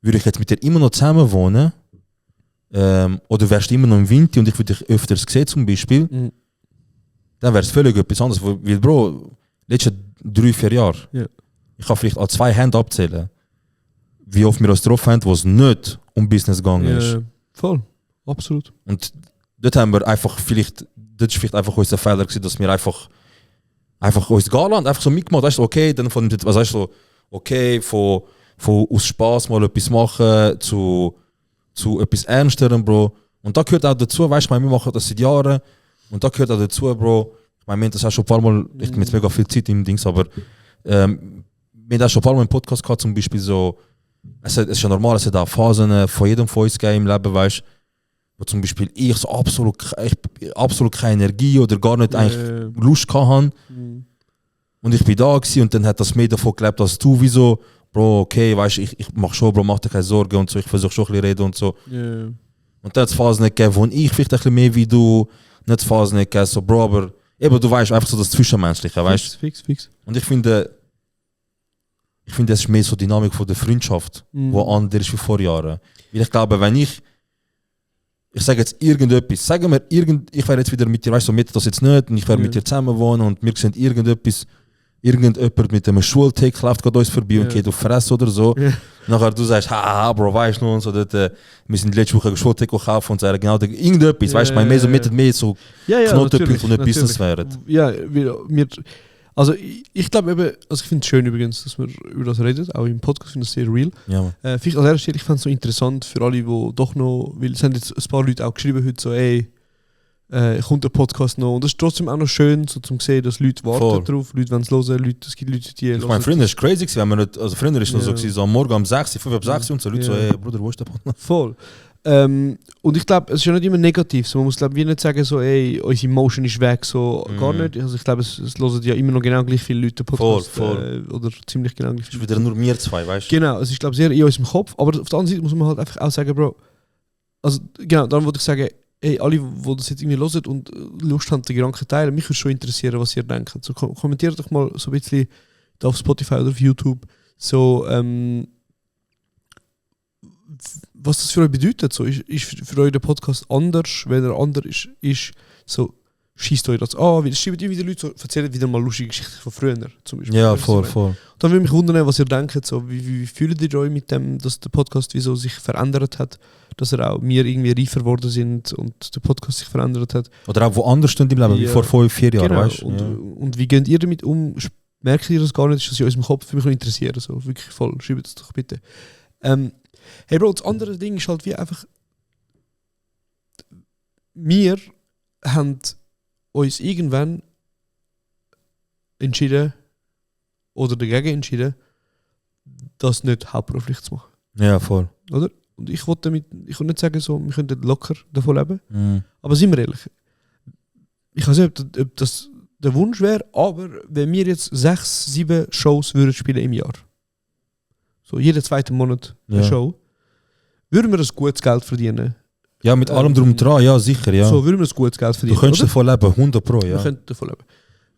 würde ich jetzt mit dir immer noch zusammen wohnen oder wärst du immer noch im Winter und ich würde dich öfters sehen zum Beispiel, dann wäre es völlig etwas anderes. Weil, Bro, letzte 3-4 Jahre, ich kann vielleicht an 2 Händen abzählen, wie oft wir uns getroffen haben, wo es nicht um Business gegangen ist. Voll, absolut. Und dort haben wir einfach vielleicht, das ist vielleicht einfach unser Fehler gewesen, dass wir einfach uns gehen lassen, einfach so mitgemacht, weißt du, okay, dann von, was heißt so, okay, von aus Spaß mal etwas machen zu etwas Ernsterem, Bro. Und da gehört auch dazu, weißt du, wir machen das seit Jahren und da gehört auch dazu, Bro, ich meine, wir haben das auch schon ein paar Mal, ich nehme jetzt mega viel Zeit im Dings, aber wir haben auch schon ein paar Mal im Podcast gehabt, zum Beispiel so, es ist ja normal, es hat auch Phasen von jedem von uns gegeben im Leben, weißt du, wo zum Beispiel ich so absolut keine Energie oder gar nicht eigentlich Lust gehabt habe. Und ich bin da gewesen und dann hat das mehr davon gelebt, als du, wie so, Bro, okay, weißt du, ich mach schon, Bro, mach dir keine Sorgen und so, ich versuche schon ein bisschen reden und so. Und dann hat es Phasen nicht gegeben, wo ich vielleicht ein bisschen mehr wie du, nicht Phasen nicht gegeben, so, Bro, aber eben, du weißt, einfach so das Zwischenmenschliche, weißt du? Fix. Und ich finde, das ist mehr so die Dynamik von der Freundschaft, wo anders ist wie vor Jahren. Weil ich glaube, wenn ich sage jetzt irgendetwas, sagen wir, ich wäre jetzt wieder mit dir, weißt du, so mit das jetzt nicht, und ich wäre mit dir zusammen wohnen und wir sehen irgendjemand mit einem Schultag läuft gerade uns vorbei und geht auf Fresse oder so. Nachher du sagst, haha, Bro, weißt du, und so, wir sind letzte Woche Schultag gekauft und sagen genau irgendetwas, weißt du, mehr so Knotenpunkte von einem Business wären. Ja, also ich glaube eben, also ich finde es schön übrigens, dass wir über das reden, auch im Podcast finde ich es sehr real. Ja, vielleicht an der Stelle, ich fand es so interessant für alle, die doch noch, weil es haben jetzt ein paar Leute auch geschrieben heute so, ey, kommt der Podcast noch, und das ist trotzdem auch noch schön, so zum sehen, dass Leute warten drauf, Leute wollen es hören, es gibt Leute, die ich meine, früher war es crazy, wenn man nicht, also früher war es noch so am Morgen um 6, 5 ab 6 und so, Leute so, ey Bruder, wo ist der Podcast? Voll. Und ich glaube, es ist ja nicht immer negativ, so, man muss glaube ich nicht sagen so, ey, unsere Emotion ist weg, so, gar nicht, also ich glaube, es hören ja immer noch genau gleich viele Leute den Podcast, voll. Oder ziemlich genau gleich viele. Es ist wieder nur wir zwei, weißt du? Genau, es ist glaube ich sehr in unserem Kopf, aber auf der anderen Seite muss man halt einfach auch sagen, Bro, also genau, dann würde ich sagen, ey, alle, die das jetzt irgendwie hören und Lust haben, den Gedanken teilen, mich würde schon interessieren, was ihr denkt. So, kommentiert doch mal so ein bisschen da auf Spotify oder auf YouTube, so, was das für euch bedeutet. So, ist für euch der Podcast anders, wenn er anders ist so, schießt euch das an, weil es schreiben immer wieder Leute, so, erzählen wieder mal lustige Geschichten von früher, zum Beispiel. Ja, voll. Dann würde mich wundern, was ihr denkt, so, wie fühlt ihr euch mit dem, dass der Podcast wieso sich verändert hat, dass wir irgendwie reifer geworden sind und der Podcast sich verändert hat. Oder auch woanders stehen im Leben, wie vor 5-4 Jahren, genau. weißt du? Und wie geht ihr damit um? Merkt ihr das gar nicht? Ist das in unserem Kopf? Für mich interessieren, so wirklich voll. Schreibt es doch bitte. Hey Bro, das andere Ding ist halt wie einfach, wir haben uns irgendwann entschieden oder dagegen entschieden, das nicht hauptberuflich zu machen. Ja, voll. Oder? Und ich wollte nicht sagen, so, wir könnten locker davon leben. Aber sind wir ehrlich, ich weiß nicht, ob das der Wunsch wäre, aber wenn wir jetzt 6-7 Shows würden spielen im Jahr, so jeden zweiten Monat eine Show, würden wir das gutes Geld verdienen. Ja, mit allem drum und dran, ja, sicher, ja. So würden wir das gutes Geld verdienen. Du könntest davon leben, 100 Pro, ja. Wir könnten davon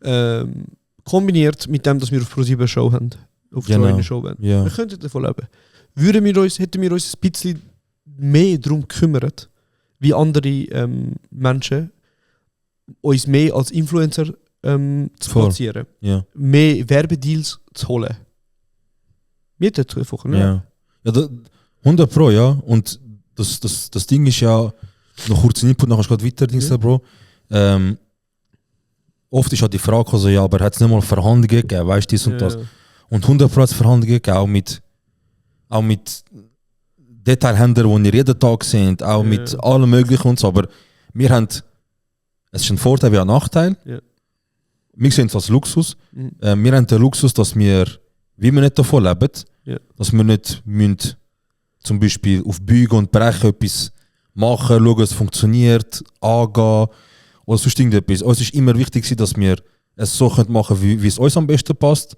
leben. Kombiniert mit dem, dass wir auf Pro7 eine Show haben. Auf genau. eine Show haben. Ja. Wir könnten davon leben. Hätten wir uns ein bisschen mehr darum gekümmert, wie andere Menschen, uns mehr als Influencer zu platzieren. Ja. Mehr Werbedeals zu holen. Wir hätten einfach, ne? Ja, 100 Pro, ja. Und das Ding ist ja, noch kurz Input, nachher geht weiter, Bro. Oft ist ja die Frage, also, ja, aber hat es nicht mal Verhandlungen gegeben, weißt du, dies und das. Und 100 Pro hat es Verhandlungen gegeben, auch mit Detailhändlern, die jeden Tag sind, auch mit allem möglichen und so. Aber wir haben, es ist ein Vorteil wie ein Nachteil. Wir sehen es als Luxus. Wir haben den Luxus, dass wir, wie wir nicht davon leben, dass wir nicht müssen, zum Beispiel auf Bügen und Brechen etwas machen, schauen, es funktioniert, angehen oder sonst irgendetwas. Uns ist immer wichtig, dass wir es so machen können, wie es uns am besten passt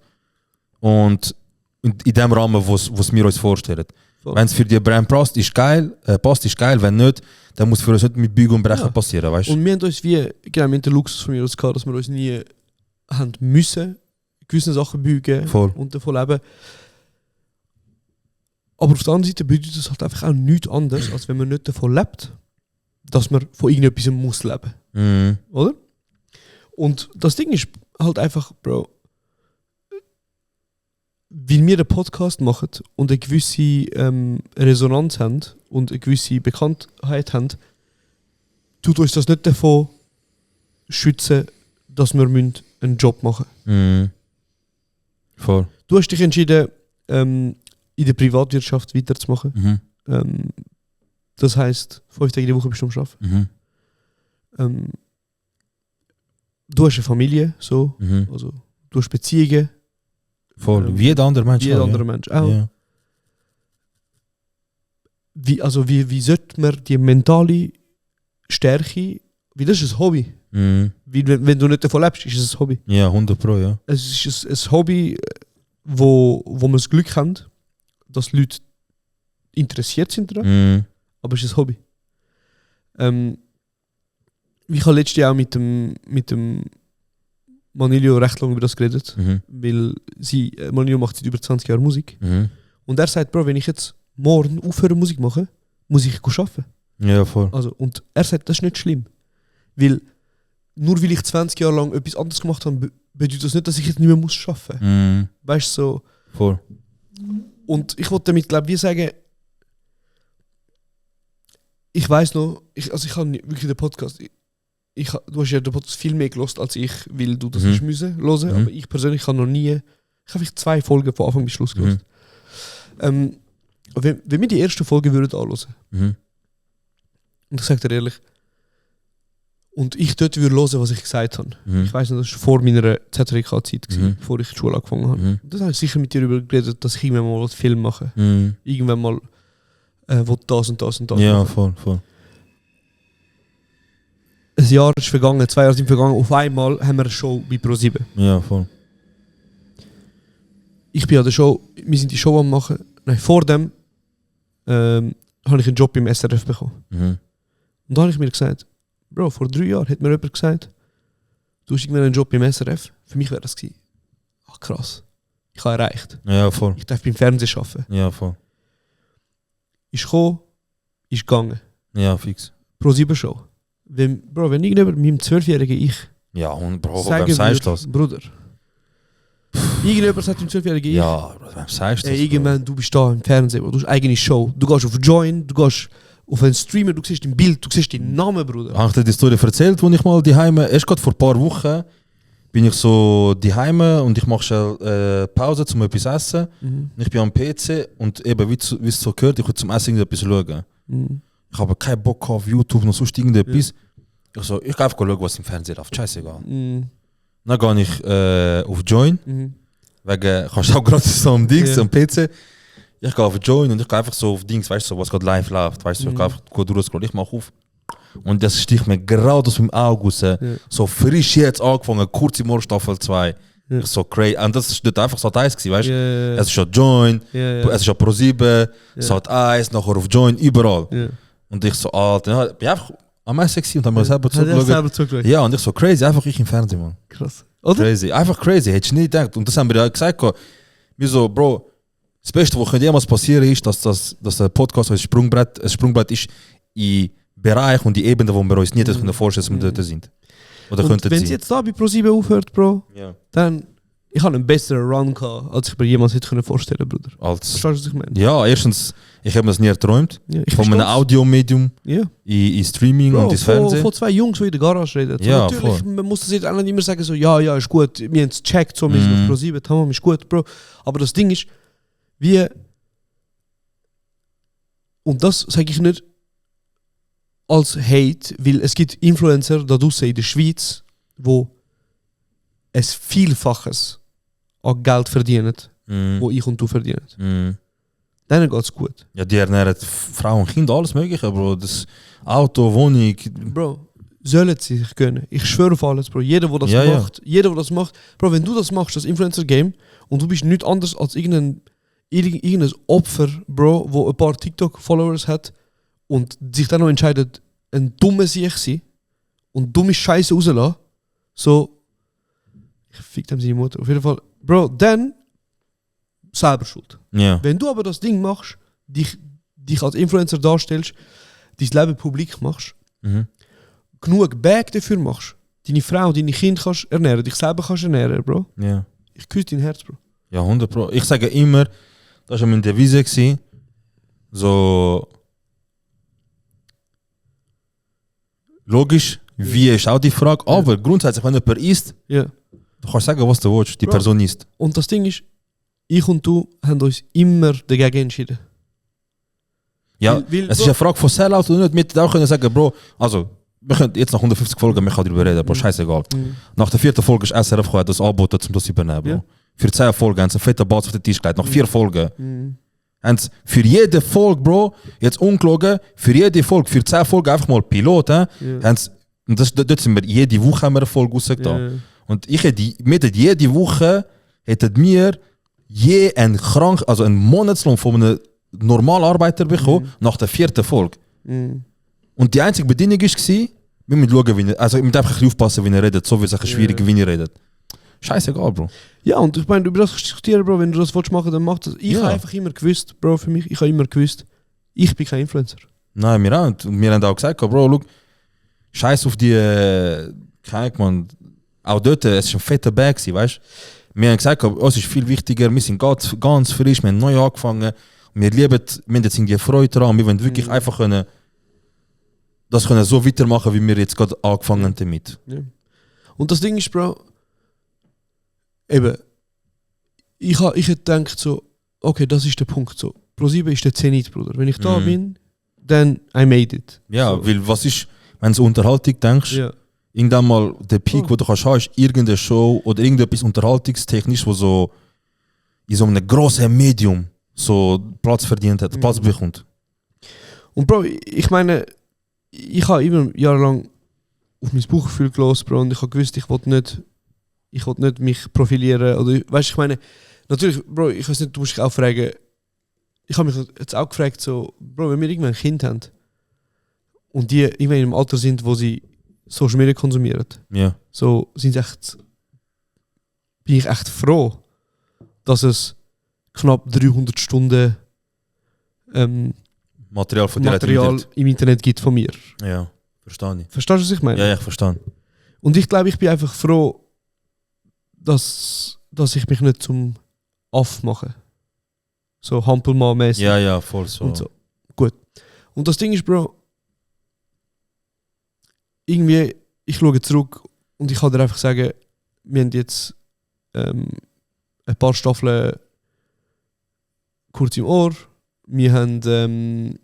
und in dem Rahmen, was wir uns vorstellen. Wenn es für die Brand passt, ist geil, wenn nicht, dann muss für uns nicht mit Bügen und Brechen passieren, weißt? Und wir haben uns wir haben den Luxus von mir aus gehabt, dass wir uns nie haben müssen, gewisse Sachen bügen und davon leben. Aber auf der anderen Seite bedeutet das halt einfach auch nichts anderes, als wenn man nicht davon lebt, dass man von irgendetwas muss leben. Mhm. Oder? Und das Ding ist halt einfach, Bro, weil wir einen Podcast machen und eine gewisse Resonanz haben und eine gewisse Bekanntheit haben, tut uns das nicht davon schützen, dass wir einen Job machen müssen. Mhm. Voll. Du hast dich entschieden, in der Privatwirtschaft weiterzumachen. Mhm. Das heisst, 5 Tage die Woche bist du am Arbeiten. Mhm. Du hast eine Familie, so. Mhm. Also, du hast Beziehungen. Voll. Wie jeder andere Mensch. Wie jeder auch, andere Mensch auch. Ja. Wie sollte man die mentale Stärke, wie das ist ein Hobby. Mhm. Weil, wenn du nicht davon lebst, ist es ein Hobby. Ja, 100%, ja. Es ist ein Hobby, wo man das Glück hat, dass Leute interessiert sind daran, Mhm. aber es ist ein Hobby. Ich habe letztes Jahr auch mit dem Manilio recht lange über das geredet, Mhm. weil Manilio macht seit über 20 Jahren Musik. Mhm. Und er sagt, Bro, wenn ich jetzt morgen aufhöre Musik machen, muss ich arbeiten. Ja, voll. Also, und er sagt, das ist nicht schlimm. Weil, nur weil ich 20 Jahre lang etwas anderes gemacht habe, bedeutet das nicht, dass ich jetzt nicht mehr muss arbeiten muss. Mhm. Weißt du, so. Voll. Und ich wollte damit, glaube ich, sagen, ich weiß noch, ich habe wirklich den Podcast, du hast ja den Podcast viel mehr gelost als ich, weil du das Mhm. hast müssen hören, Mhm. aber ich persönlich habe noch nie, ich habe vielleicht 2 Folgen von Anfang bis Schluss gelost. Wenn wir die erste Folge würden anhören, Mhm. und ich sage dir ehrlich, und ich dort würde hören, was ich gesagt habe. Mhm. Ich weiss noch, das war vor meiner ZRK-Zeit, Mhm. bevor ich die Schule angefangen habe. Mhm. Das habe ich sicher mit dir darüber geredet, dass ich irgendwann mal einen Film mache. Mhm. Irgendwann mal wo das und das und das Ja, machen. voll. Ein Jahr ist vergangen, 2 Jahre sind vergangen, auf einmal haben wir eine Show bei Pro7. Ja, voll. Ich bin an der Show, wir sind die Show am machen. Nein, vor dem habe ich einen Job im SRF bekommen. Mhm. Und da habe ich mir gesagt, Bro, vor 3 Jahren hat mir jemand gesagt, du hast irgendwann einen Job im SRF. Für mich wäre das gewesen, ach krass, ich habe erreicht. Ja, voll. Ich darf beim Fernsehen arbeiten. Ja, voll. Ist gekommen, ist gegangen. Ja, fix. Pro7 Show. Wenn irgendjemand meinem 12-jährigen Ich Ja, und Bro, sagen wem sagst du würde, das? Bruder, irgendjemand sagt dem 12-jährigen Ich, Ja, Bro, wem sagst du das? ey, irgendwann, du bist da im Fernsehen, du hast eine eigene Show. Du gehst auf Join, du gehst auf einen Streamer, du siehst dein Bild, du siehst deinen Namen, Bruder. Habe ich dir die Story erzählt, wo ich mal daheim, erst gerade vor ein paar Wochen, bin ich so daheim und ich mache schnell Pause zum etwas essen. Mhm. Und ich bin am PC und eben, wie es so gehört, ich will zum Essen irgendetwas schauen. Mhm. Ich habe keinen Bock auf YouTube noch sonst irgendetwas. Ich gehe einfach schauen, was im Fernsehen läuft. Scheißegal. Mhm. Dann gehe ich auf Join. Mhm. Wegen, kannst du auch gratis so am Dings, Ja. am PC. Ich gehe auf Join und ich gehe einfach so auf Dings, weißt du, so, was gerade live läuft. Weißt du, ich gehe einfach gut durchscrollen. Ich mache auf. Und das sticht mir gerade aus meinem Auge raus. So frisch jetzt angefangen, kurz im Morgen Staffel 2. Ja. Ich so crazy. Und das ist nicht einfach so eins gewesen, weißt du? Ja. Es ist schon Join, Ja. es ist schon Pro7, Sat 1, nachher auf Join, überall. Ja. Und ich so, Alter, ja, bin einfach am Essen gewesen und habe mir selber Hat er zugeschaut. selber zugeschaut? Ja, und ich so crazy, einfach ich im Fernsehen, Mann. Krass. Oder? Crazy, einfach crazy, hättest du nie gedacht. Und das haben wir ja gesagt, wir so, Bro, das Beste, was jemals passieren ist, dass der Podcast ein Sprungbrett ist in Bereich und die Ebene, wo wir uns nie hätten vorstellen können, dass wir dort sind. Oder Und könnten wenn sein. es jetzt da bei Pro7 aufhört, Bro, Ja. dann ich habe einen besseren Run gehabt, als ich mir jemals hätte vorstellen können, Bruder. Als, Verstehst du, was ich meine? ja, erstens, ich habe mir das nie erträumt. Ja, ich Von einem versteh's. Audiomedium Ja. in Streaming Bro, und ins von Fernsehen. 2 Jungs, die in der Garage reden. So, Ja, natürlich, voll. man muss das jetzt auch nicht immer sagen, so, ja, ist gut, wir haben es gecheckt, so, wir sind auf Pro7, tamam, ist gut, Bro. Aber das Ding ist, wie, und das sage ich nicht als Hate, weil es gibt Influencer da draussen in der Schweiz, wo es Vielfaches an Geld verdienen, wo ich und du verdienen. Mhm. Denen geht es gut. Ja, die ernähren Frauen, Kinder, alles Mögliche, Bro. Das Auto, Wohnung. Bro, sollen sie sich gönnen. Ich schwöre auf alles, Bro. Jeder, der das Ja, ja. macht, Bro, wenn du das machst, das Influencer-Game, und du bist nichts anderes als irgendein Opfer, Bro, wo ein paar TikTok-Followers hat und sich dann noch entscheidet, ein dummer Sieg sein und dumme Scheiße rauslassen, so, ich fick dem seine Mutter. Auf jeden Fall, Bro, dann selber schuld. Ja. Wenn du aber das Ding machst, dich als Influencer darstellst, dein Leben publik machst, Mhm. genug Bag dafür machst, deine Frau, deine Kinder kannst ernähren, dich selber kannst ernähren, Bro. Ja. Ich küsse dein Herz, Bro. Ja, 100%. Ich sage immer, das war meine Devise gewesen, so logisch, wie ist auch die Frage, aber grundsätzlich, wenn jemand isst, Ja. du kannst sagen, was du willst, die Bro. Person isst. Und das Ding ist, ich und du haben uns immer dagegen entschieden. Ja, Weil, es ist Bro, eine Frage von Sellout und nicht mit auch können sagen, Bro, also, wir können jetzt nach 150 Folgen, wir können darüber reden, Bro, scheißegal. Nach der 4. Folge ist SRF gekommen, das angeboten, um das zu übernehmen, Bro. Ja. Für 10 Folgen haben sie einen fetten Batz auf den Tisch gelegt, nach 4 Folgen. Haben sie für jede Folge, Bro, jetzt ungelogen, für jede Folge, für 10 Folgen einfach mal Pilot, haben sie, und dort sind wir, jede Woche haben wir eine Folge rausgetan. Und ich hätte, jede Woche hätten wir einen Monatslohn von einem normalen Arbeiter bekommen, nach der 4. Folge. Und die einzige Bedingung war, wir müssen schauen, wie er, also wir müssen einfach ein bisschen aufpassen, wie er redet, so wie es schwierig, wie er redet. Scheißegal, Bro. Ja, und ich meine, über das diskutieren, Bro, wenn du das willst machen, dann mach das. Ich habe einfach immer gewusst, Bro, für mich, ich habe immer gewusst, ich bin kein Influencer. Nein, wir auch. Und wir haben auch gesagt, Bro, look, scheiß auf die, keine Ahnung, man, auch dort, es war ein fetter Bag, weißt du? Wir haben gesagt, uns ist viel wichtiger, wir sind ganz frisch, wir haben neu angefangen, wir lieben, wir haben jetzt irgendwie Freude daran, wir wollen wirklich einfach können, das können so weitermachen, wie wir jetzt gerade angefangen haben damit. Ja. Und das Ding ist, Bro, eben, ich hätte gedacht so, okay, das ist der Punkt so. Pro7 ist der Zenit, Bruder. Wenn ich da bin, dann I made it. Ja, so. weil was ist, wenn du Unterhaltung denkst, Ja. irgendwann mal der Peak, wo du kannst haben, ist irgendeine Show oder irgendetwas unterhaltungstechnisch, wo so in so einem grossen Medium so Platz verdient hat, Platz bekommt. Und Bro, ich meine, ich habe immer jahrelang auf mein Bauchgefühl gelassen, Bro, und ich habe gewusst, ich wollte nicht mich profilieren. Oder, weißt du, ich meine, natürlich, Bro, ich weiß nicht, du musst dich auch fragen, ich habe mich jetzt auch gefragt, so, Bro, wenn wir irgendwann ein Kind haben und die irgendwann im Alter sind, wo sie Social Media konsumieren, Ja. so bin ich echt froh, dass es knapp 300 Stunden Material von dir Material im Internet gibt von mir. Ja, verstehe ich. Verstehst du, was ich meine? Ja, ich verstehe. Und ich glaube, ich bin einfach froh, dass ich mich nicht zum Aff mache. So Hampelmann-mäßig. Ja, voll so. Und so. Gut. Und das Ding ist, Bro, irgendwie, ich schaue zurück und ich kann dir einfach sagen, wir haben jetzt ein paar Staffeln kurz im Ohr. Wir haben 4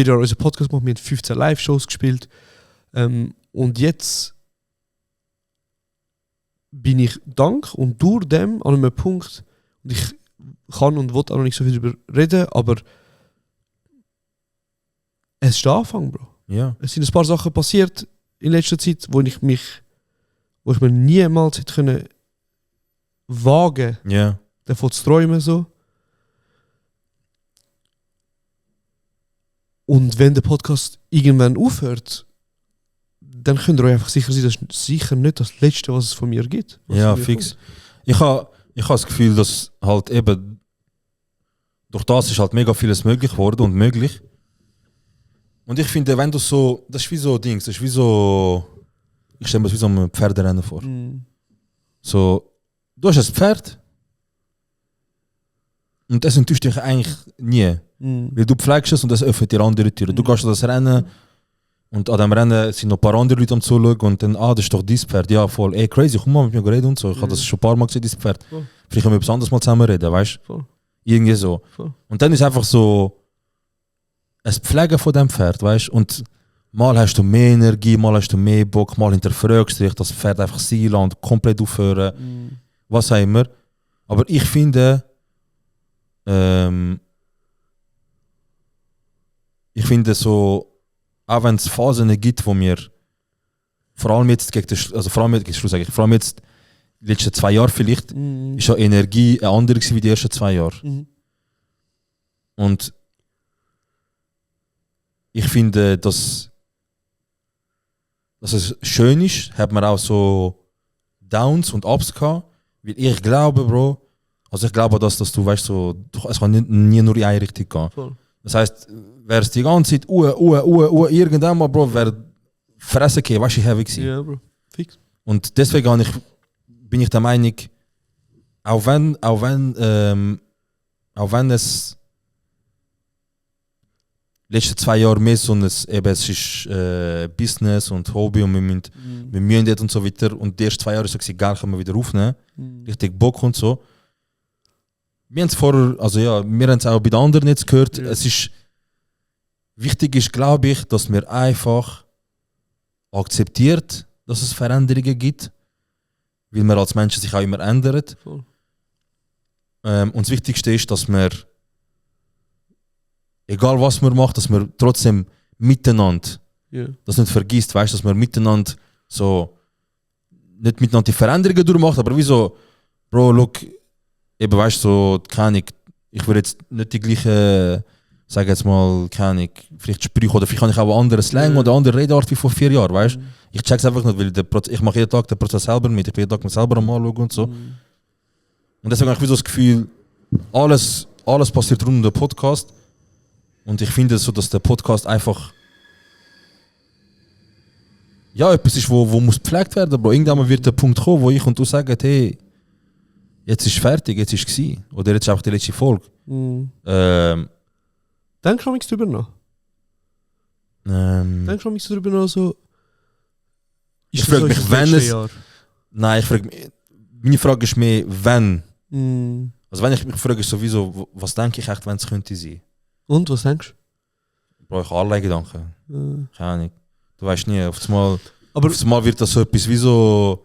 Jahre unseren Podcast gemacht, wir haben 15 Live-Shows gespielt. Und jetzt bin ich dank und durch dem an einem Punkt, und ich kann und will auch noch nicht so viel darüber reden, aber es ist der Anfang, Bro. Ja. Es sind ein paar Sachen passiert in letzter Zeit, wo ich mir niemals hätte können wagen, Ja. davon zu träumen. So. Und wenn der Podcast irgendwann aufhört, dann könnt ihr euch einfach sicher sein, das ist sicher nicht das Letzte, was es von mir gibt. was Ja, von mir fix. kommt. Ich habe das Gefühl, dass halt eben durch das ist halt mega vieles möglich geworden und möglich. Und ich finde, wenn du so, das ist wie so Dings, das ist wie so, ich stelle mir das wie so ein Pferderennen vor. So, du hast ein Pferd und das enttäuscht dich eigentlich nie. Weil du pflegst es und das öffnet dir andere Türen. Du gehst an das Rennen und an dem Rennen sind noch ein paar andere Leute am Zuschauen und dann, das ist doch dein Pferd. Ja, voll, ey, crazy, komm mal mit mir reden und so. Ich habe das schon ein paar Mal gesehen, dein Pferd. Voll. Vielleicht können wir etwas anderes mal zusammen reden, weißt du? Voll. Irgendwie so. Voll. Und dann ist einfach so ein Pflegen von dem Pferd, weißt du? Und mal hast du mehr Energie, mal hast du mehr Bock, mal hinterfragst du dich, das Pferd einfach sein lassen und komplett aufhören. Was auch immer. Aber ich finde, so, auch wenn es Phasen gibt, wo mir vor allem jetzt gegen den Schluss, vor allem jetzt die letzten 2 Jahre vielleicht, ist ja Energie eine andere gewesen wie die ersten 2 Jahre. Und ich finde, dass es schön ist, hat man auch so Downs und Ups gehabt, weil ich glaube, Bro, Also ich glaube, dass du weißt, so, es kann nie nur in eine Richtung gehen. Voll. Das heisst, wäre es die ganze Zeit irgendwann mal, Bro, wäre fressen gehen, weißt du, heavy gewesen. Ja, Bro. Fix. Und deswegen bin ich der Meinung, auch wenn es letzten 2 Jahre mehr so ein, eben, es ist Business und Hobby und wir müssen dort und so weiter. Und die ersten 2 Jahre ist so, geil, können wir wieder aufnehmen. Richtig Bock und so. Wir haben es vorher, also ja, wir haben es auch bei den anderen jetzt gehört. Ja. Es ist, wichtig ist, glaube ich, dass wir einfach akzeptiert, dass es Veränderungen gibt. Weil man als Menschen sich auch immer ändert. Voll. Und das Wichtigste ist, dass wir, egal was man macht, dass wir trotzdem miteinander das nicht vergisst, weißt, dass wir miteinander so nicht miteinander die Veränderungen durchmacht, aber wie so, Bro, look, eben weißt so, keine Ahnung, ich würde jetzt nicht die gleiche, sag jetzt mal, keine Ahnung, vielleicht Sprüche oder vielleicht habe ich auch andere Slang oder andere Redart wie vor 4 Jahren, weißt. Ich check's einfach nicht, weil ich mache jeden Tag den Prozess selber mit, ich bin jeden Tag mir selber am Anschauen und so. Und deswegen habe ich so das Gefühl, alles passiert rund um den Podcast. Und ich finde so, dass der Podcast einfach ja, etwas ist, wo muss gepflegt werden, Bro. Irgendwann wird der Punkt kommen, wo ich und du sagen, hey, jetzt ist fertig, jetzt ist es gewesen. Oder jetzt ist einfach die letzte Folge. Denkst du darüber nach? Denkst du darüber nach so? Ich frage mich, wenn es... Nein, ich frage mich... Meine Frage ist mehr, wenn. Also wenn ich mich frage, ist sowieso, was denke ich echt, wenn es könnte sein? Und, was denkst du? Bro, ich habe allerlei Gedanken. Keine Ahnung. Du weißt nie, auf einmal wird das so etwas wie so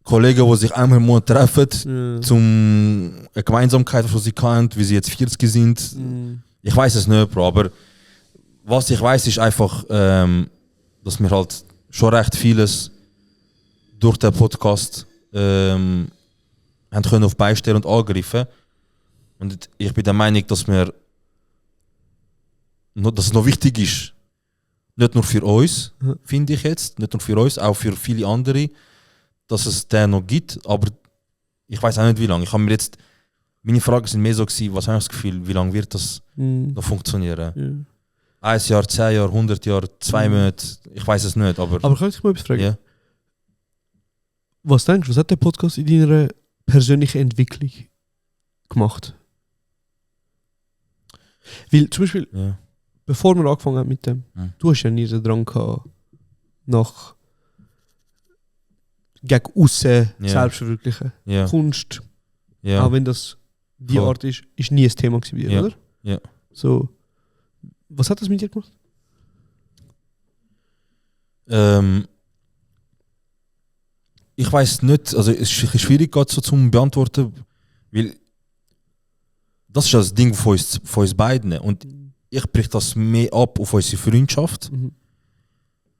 Kollegen, die sich einmal im Monat treffen, zum eine Gemeinsamkeit, die sie kennt, wie sie jetzt 40 sind. Ich weiß es nicht, Bro, aber was ich weiß, ist einfach, dass wir halt schon recht vieles durch den Podcast haben können auf beistellen und angreifen. Und ich bin der Meinung, dass es noch wichtig ist, nicht nur für uns, finde ich jetzt, nicht nur für uns, auch für viele andere, dass es den noch gibt, aber ich weiß auch nicht wie lange. Ich habe mir jetzt, meine Fragen sind mehr so gewesen, was habe ich das Gefühl, wie lange wird das noch funktionieren? 1 Jahr, 10 Jahre, 100 Jahre, 2 Monate, ich weiß es nicht, aber... Aber kann ich dich mal etwas fragen? Ja. Was denkst du, was hat der Podcast in deiner persönlichen Entwicklung gemacht? Weil zum Beispiel, bevor wir angefangen haben mit dem, du hast ja nie den Drang gehabt, nach gegen aussen selbstverwirklichen. Kunst, auch wenn das die Art ist nie ein Thema gewesen bei dir, oder? Ja. So, was hat das mit dir gemacht? Ich weiß nicht, also es ist schwierig gerade so zum beantworten, weil das ist das Ding von uns beiden und ich brich das mehr ab auf unsere Freundschaft.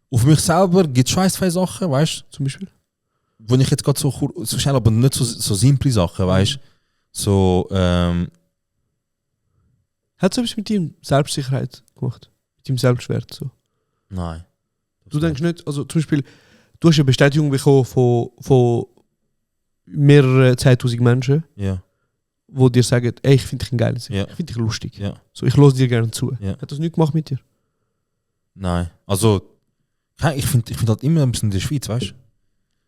Auf mich selber gibt es schon 2 Sachen, weißt du? Zum Beispiel? Wo ich jetzt gerade so schnell, aber nicht so simple Sachen, weißt du? So, hat es etwas mit deiner Selbstsicherheit gemacht? Mit deinem Selbstwert? So? Nein. Du denkst nicht, also zum Beispiel, du hast eine Bestätigung bekommen von mehreren 10.000 Menschen, die dir sagen, ey, ich finde dich ein geiles, ich finde dich lustig. So, ich höre dir gerne zu. Hat das nichts gemacht mit dir? Nein. Also, ich finde halt immer ein bisschen in der Schweiz, weißt du?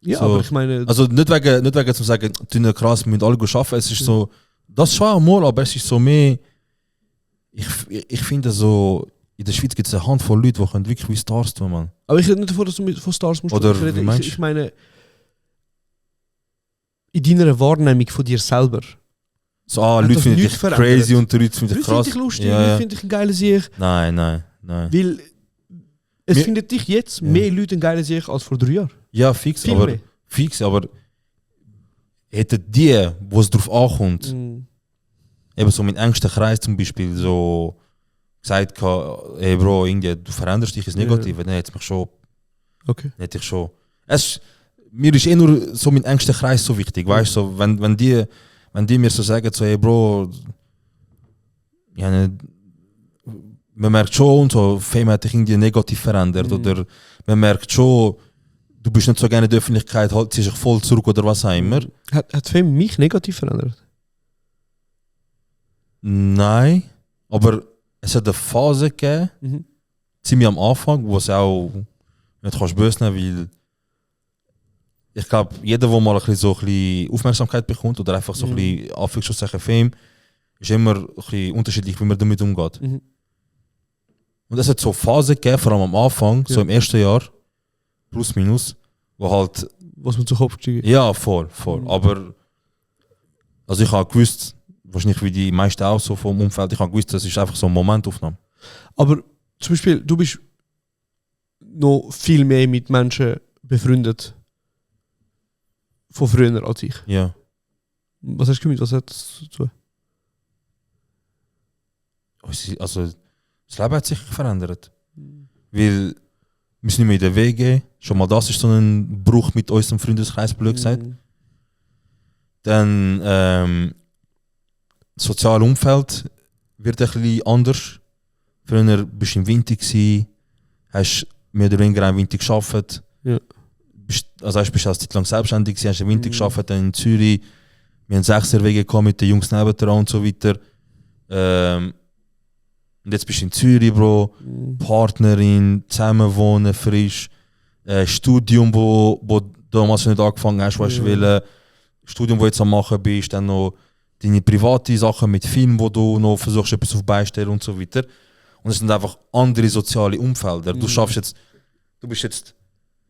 Ja, so, aber ich meine... Also nicht wegen zu sagen, du bist krass, wir müssen alle arbeiten, es ist so, das schon einmal, aber es ist so mehr, ich finde so, in der Schweiz gibt es eine Handvoll Leute, die wirklich wie Stars tun, man. Aber ich rede nicht davon, dass du von Stars musst. Oder wie meinst du? Ich meine, in deiner Wahrnehmung von dir selber. So, Leute finden dich crazy und Leute finden dich krass. Leute finden dich lustig, Leute finden dich ein geiler Sieg. Nein. Weil es findet dich jetzt mehr Leute ein geiler Sieg als vor 3 Jahren. Ja, fix, aber hätten die, wo es drauf ankommt, eben so mein engster Kreis zum Beispiel, so gesagt, hey Bro, irgendwie, du veränderst dich ins Negative, dann hätte es mich schon. Okay. Hätte ich schon. Mir ist nur so mein engster Kreis so wichtig, weißt du, so, wenn die mir so sagen, so, hey Bro, man merkt schon, so, Fame hat dich irgendwie negativ verändert, oder man merkt schon, du bist nicht so gerne in der Öffentlichkeit, halt sich voll zurück oder was auch immer. Hat Fame mich negativ verändert? Nein, aber es hat eine Phase gegeben, Mhm. ziemlich am Anfang, wo es auch nicht kannst böse nehmen, weil ich glaube, jeder, der mal ein bisschen Aufmerksamkeit bekommt oder einfach so ein bisschen Anführungszeichen Fame, ist immer ein bisschen unterschiedlich, wie man damit umgeht. Mhm. Und es hat so Phasen gegeben, vor allem am Anfang, so im ersten Jahr, plus minus, wo halt, Was man zu Kopf gestiegen ja, voll. Aber also ich habe gewusst, wahrscheinlich wie die meisten auch so vom Umfeld, ich habe gewusst, das ist einfach so eine Momentaufnahme. Aber zum Beispiel, du bist noch viel mehr mit Menschen befreundet von früher als ich. Ja. Was hast du gemeint? Was hat das zu tun? Also, das Leben hat sich verändert. Weil wir sind nicht mehr in der WG. Schon mal das ist so ein Bruch mit unserem Freundeskreis, blöd gesagt. Dann das soziale Umfeld wird ein bisschen anders. Früher bist du im Winter, hast mehr oder weniger im Winter gearbeitet. Ja. Bist eine Zeit lang selbstständig gewesen, hast im Winter gearbeitet, dann in Zürich. Wir haben 6er Wege gehabt mit den Jungs nebendran und so weiter. Und jetzt bist du in Zürich, Bro. Partnerin, zusammenwohnen, frisch. Studium, wo du damals nicht angefangen hast, was du willst. Studium, wo du jetzt am machen bist. Dann noch deine private Sachen mit Film, wo du noch versuchst, etwas auf beistellen und so weiter. Und es sind einfach andere soziale Umfelder. Du bist jetzt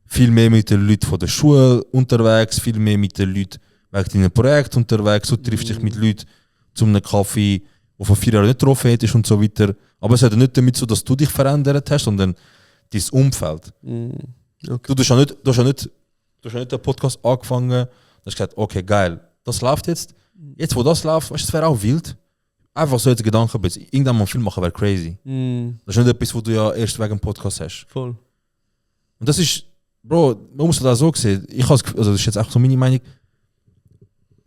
viel mehr mit den Leuten von der Schule unterwegs, viel mehr mit den Leuten wegen deinem Projekt unterwegs. Du triffst dich mit Leuten zu einem Kaffee, der vor 4 Jahren nicht getroffen hättest und so weiter. Aber es hat nicht damit so, dass du dich verändert hast, sondern dein Umfeld. Okay. Du hast ja nicht den Podcast angefangen und hast gesagt, okay, geil, das läuft jetzt. Jetzt, wo das läuft, weißt du, es wäre auch wild. Einfach so jetzt Gedanken, irgendwann mal einen Film machen wäre crazy. Das ist nicht etwas, was du ja erst wegen dem Podcast hast. Voll. Und das ist, Bro, man muss das so sehen. Also das ist jetzt auch so meine Meinung.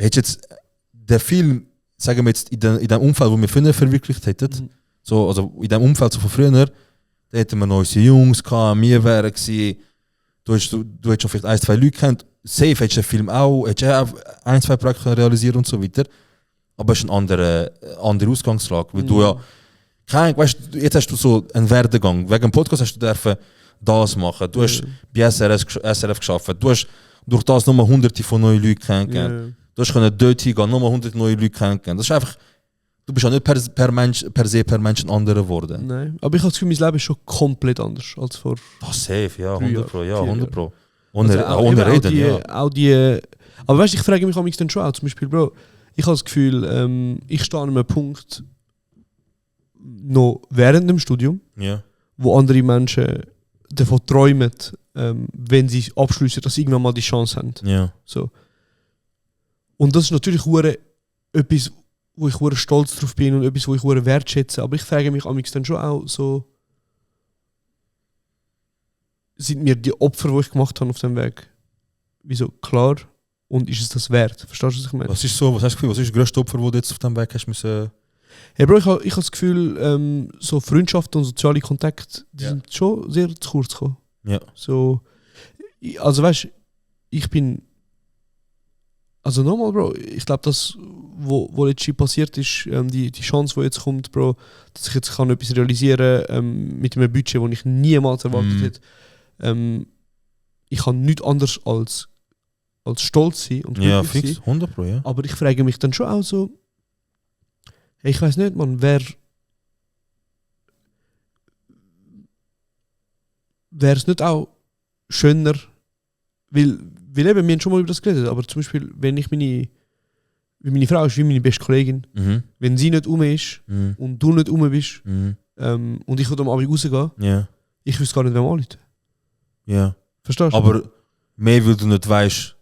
Hättest jetzt der Film, sagen wir jetzt, in dem Umfeld, wo wir früher verwirklicht hätten, so, also in dem Umfeld so von früher, da hätten wir noch unsere Jungs gehabt, wir wären gewesen, du hättest schon vielleicht 1, 2 Leute kennt, safe hättest du den Film auch, hättest du auch 1, 2 Projekte realisieren und so weiter. Aber es ist eine andere Ausgangslage, weil du ja, weißt, jetzt hast du so einen Werdegang, wegen dem Podcast hast du dürfen das machen, du hast bei SRF geschafft, du hast durch das nochmal hunderte von neuen Leuten kennengelernt. Du hast dort hingehen, nochmal 100 neue Leute kennengelernt. Das ist einfach, du bist ja nicht per Mensch ein anderer geworden. Nein, aber ich habe das Gefühl, mein Leben ist schon komplett anders als vor. Safe, ja, 3 100 Pro, ja, 100 Pro. Also Ohne Reden, ja. Aber weißt du, ich frage mich dann schon auch, zum Beispiel, Bro, ich habe das Gefühl, ich stehe an einem Punkt noch während dem Studium, Ja. wo andere Menschen davon träumen, wenn sie abschließen, dass sie irgendwann mal die Chance haben. Ja. So. Und das ist natürlich etwas, wo ich hure stolz drauf bin und etwas, wo ich hure wertschätze. Aber ich frage mich amigs dann schon auch so, sind mir die Opfer, die ich gemacht habe auf dem Weg, wieso klar und ist es das wert? Verstehst du, was ich meine? Was ist so, was hast du Gefühl, was ist das grösste Opfer, das du jetzt auf dem Weg hast müssen? Hey Bro, ich habe das Gefühl, so Freundschaften und soziale Kontakte, die sind schon sehr zu kurz gekommen. Ja. So, also weißt du, ich bin. Also nochmal, Bro, ich glaube, das, wo jetzt passiert ist, die Chance, die jetzt kommt, Bro, dass ich jetzt kann etwas realisieren kann mit einem Budget, das ich niemals erwartet hätte. Ich kann nichts anderes als stolz sein und Ja, glücklich fix, sein. 100 Pro, ja. Aber ich frage mich dann schon auch so, hey, ich weiß nicht, man, wäre es nicht auch schöner, weil eben, wir haben schon mal über das geredet, aber zum Beispiel, wenn ich meine Frau ist wie meine beste Kollegin, wenn sie nicht ist und du nicht bist und ich würde am Abend rausgehen, Ja. ich wüsste gar nicht, wem anrufen. Ja. Verstehst du? Aber mehr, weil du nicht weißt,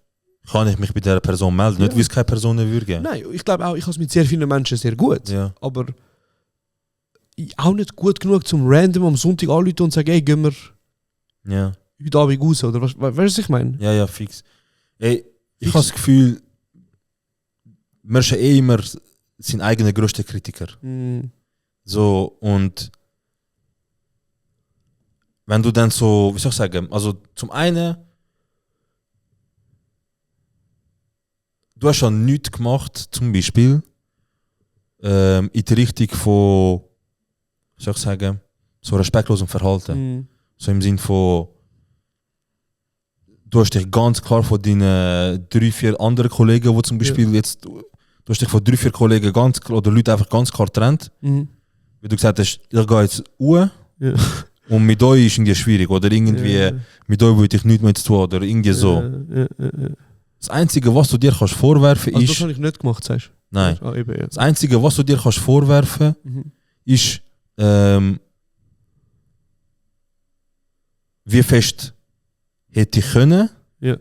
kann ich mich bei dieser Person melden. Nicht, weil es keine Person würde geben. Nein, ich glaube auch, ich habe es mit sehr vielen Menschen sehr gut, Ja. aber auch nicht gut genug zum random am Sonntag anrufen und sagen, hey, gehen wir Ja. heute Abend raus, oder weißt du, was ich meine? Ja, ja, fix. Ey, ich habe das Gefühl, man ist ja immer sein eigener größter Kritiker. So, und wenn du dann so, wie soll ich sagen, also zum einen, du hast ja nichts gemacht, zum Beispiel, in die Richtung von, wie soll ich sagen, so respektlosem Verhalten. Mhm. So im Sinn von, du hast dich ganz klar von deinen 3-4 anderen Kollegen, die zum Beispiel jetzt, du hast dich von 3-4 Kollegen ganz klar, oder Leute einfach ganz klar getrennt. Mhm. Wie du gesagt hast, ich gehe jetzt uhr Ja. und mit euch ist irgendwie schwierig. Oder irgendwie, Ja. mit euch würde ich nichts mehr zu tun. Oder irgendwie so. Ja. Das Einzige, was du dir kannst vorwerfen Also das ist... habe ich nicht gemacht, sagst du? Nein. Ah, eben, ja. Das Einzige, was du dir kannst vorwerfen Mhm. ist, wie fest hätte ich können, Ja.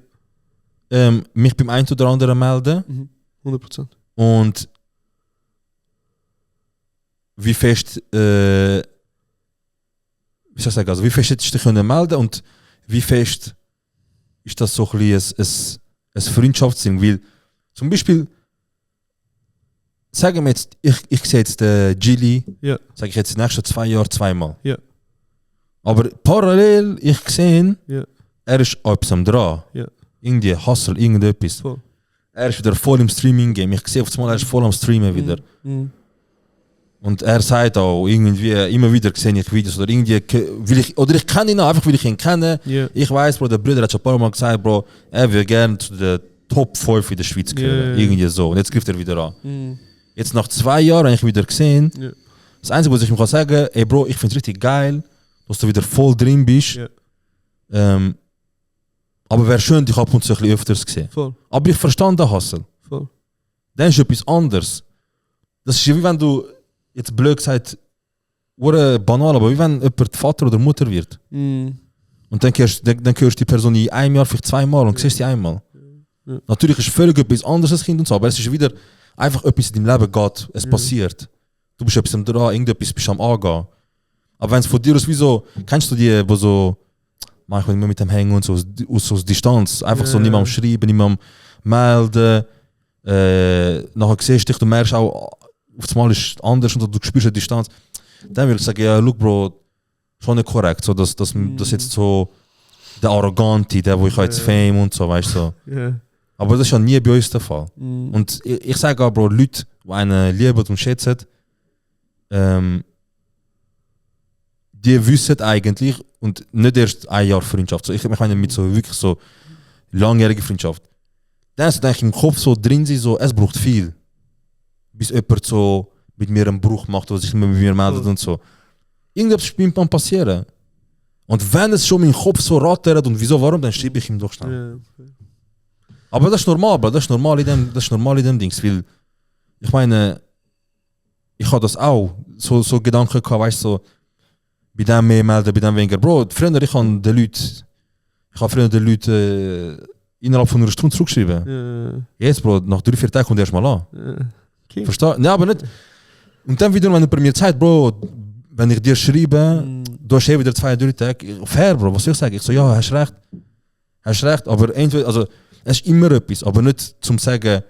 mich beim einen oder anderen melden 100%. und wie fest, wie soll ich sagen, also wie fest hättest du dich können melden und wie fest ist das so ein bisschen ein Freundschaftsding, weil zum Beispiel sagen wir jetzt, ich sehe jetzt den Gilly, Ja. sage ich jetzt die nächsten 2 Jahre zweimal. Ja. Aber parallel, ich sehe, Ja. er ist etwas am dran. Ja. Irgendwie Hustle, irgendetwas. Voll. Er ist wieder voll im Streaming-Game. Ich sehe auf einmal, er ist voll am Streamen wieder. Mhm. Und er sagt auch irgendwie, immer wieder sehe ich Videos oder irgendwie, oder ich kenne ihn auch, einfach weil ich ihn kenne. Ja. Ich weiß, Bro, der Bruder hat schon ein paar Mal gesagt, Bro, er will gerne zu den Top 5 in der Schweiz gehören. Ja. Irgendwie so. Und jetzt grifft er wieder an. Mhm. Jetzt nach 2 Jahren habe ich ihn wieder gesehen. Ja. Das Einzige, was ich ihm kann sagen, ey Bro, ich finde es richtig geil, dass du wieder voll drin bist. Ja. Aber wäre schön, dich ab und zu ein bisschen öfters gesehen. Voll. Aber ich verstand den Hustle. Voll. Dann ist etwas anderes. Das ist wie wenn du, jetzt blöd gesagt, banal, aber wie wenn jemand Vater oder Mutter wird. Mhm. Und dann hörst du die Person in einem Jahr vielleicht 2-mal und siehst sie einmal. Ja. Natürlich ist völlig etwas anderes als Kind und so, aber es ist wieder einfach etwas in deinem Leben geht, es passiert. Du bist etwas am dran, irgendetwas bist am Angehen. Aber wenn es von dir aus wie so, kennst du die, wo so, manchmal immer mit dem Hängen und so, aus Distanz, einfach so niemand schreiben, niemand melden, nachher siehst du dich, du merkst auch, auf einmal ist es anders und du spürst die Distanz. Dann würde ich sagen, ja, look Bro, schon nicht korrekt, so, dass jetzt so der Arrogante, der wo ich jetzt Fame und so, weißt du. So. Ja. Aber das ist ja nie bei uns der Fall. Mhm. Und ich sage auch, Bro, Leute, die einen lieben und schätzen, die wissen eigentlich, und nicht erst 1 Jahr Freundschaft, so, ich meine mit so wirklich so langjährige Freundschaft. Dann ist eigentlich im Kopf so drin, so, es braucht viel, bis jemand so mit mir einen Bruch macht oder sich nicht mehr mit mir meldet und so. Irgendetwas kann passieren. Und wenn es schon mein Kopf so rattert und wieso, warum, dann schreibe ich ihm doch schnell. Ja. Aber das ist normal, Bro. Das ist normal in dem Dings, weil ich meine, ich habe das auch, so Gedanken gehabt, weißt du, so, bei dem mehr melden, bei dem weniger. Bro, früher, ich habe den Leuten innerhalb von einer Stunde zurückgeschrieben. Ja. Jetzt, Bro, nach 3-4 Tagen kommt er erst mal an. Ja. Okay. Verstehst du? Ja, aber nicht. Und dann wieder, wenn er bei mir sagt, Bro, wenn ich dir schreibe, du hast wieder 2-3 Tage, fair, Bro, was soll ich sagen? Ich so, ja, hast recht, aber entweder, also, es ist immer etwas, aber nicht zum sagen,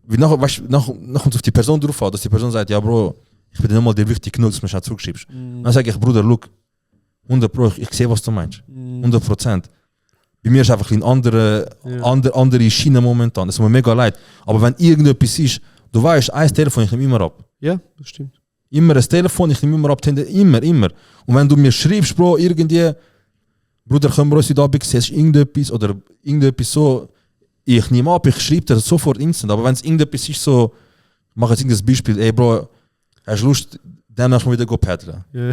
wie nachher kommt es auf die Person drauf an, dass die Person sagt, ja Bro, ich bin nicht mal dir wichtig genug, dass du mir schnell zurückschreibst. Dann sage ich, Bruder, look, 100%, ich sehe, was du meinst. 100%. Bei mir ist einfach eine andere Schiene momentan. Es tut mir mega leid. Aber wenn irgendetwas ist, du weißt, ein Telefon, ich nehme immer ab. Ja, das stimmt. Immer ein Telefon, ich nehme immer ab, immer. Und wenn du mir schreibst, Bro, irgendwie, Bruder, können wir uns heute Abend sehen, irgendetwas oder irgendetwas so, ich nehme ab, ich schreibe dir sofort instant. Aber wenn es irgendetwas ist, so, ich mache jetzt irgendein Beispiel, ey Bro, hast du Lust, danach wieder go paddeln? Ja.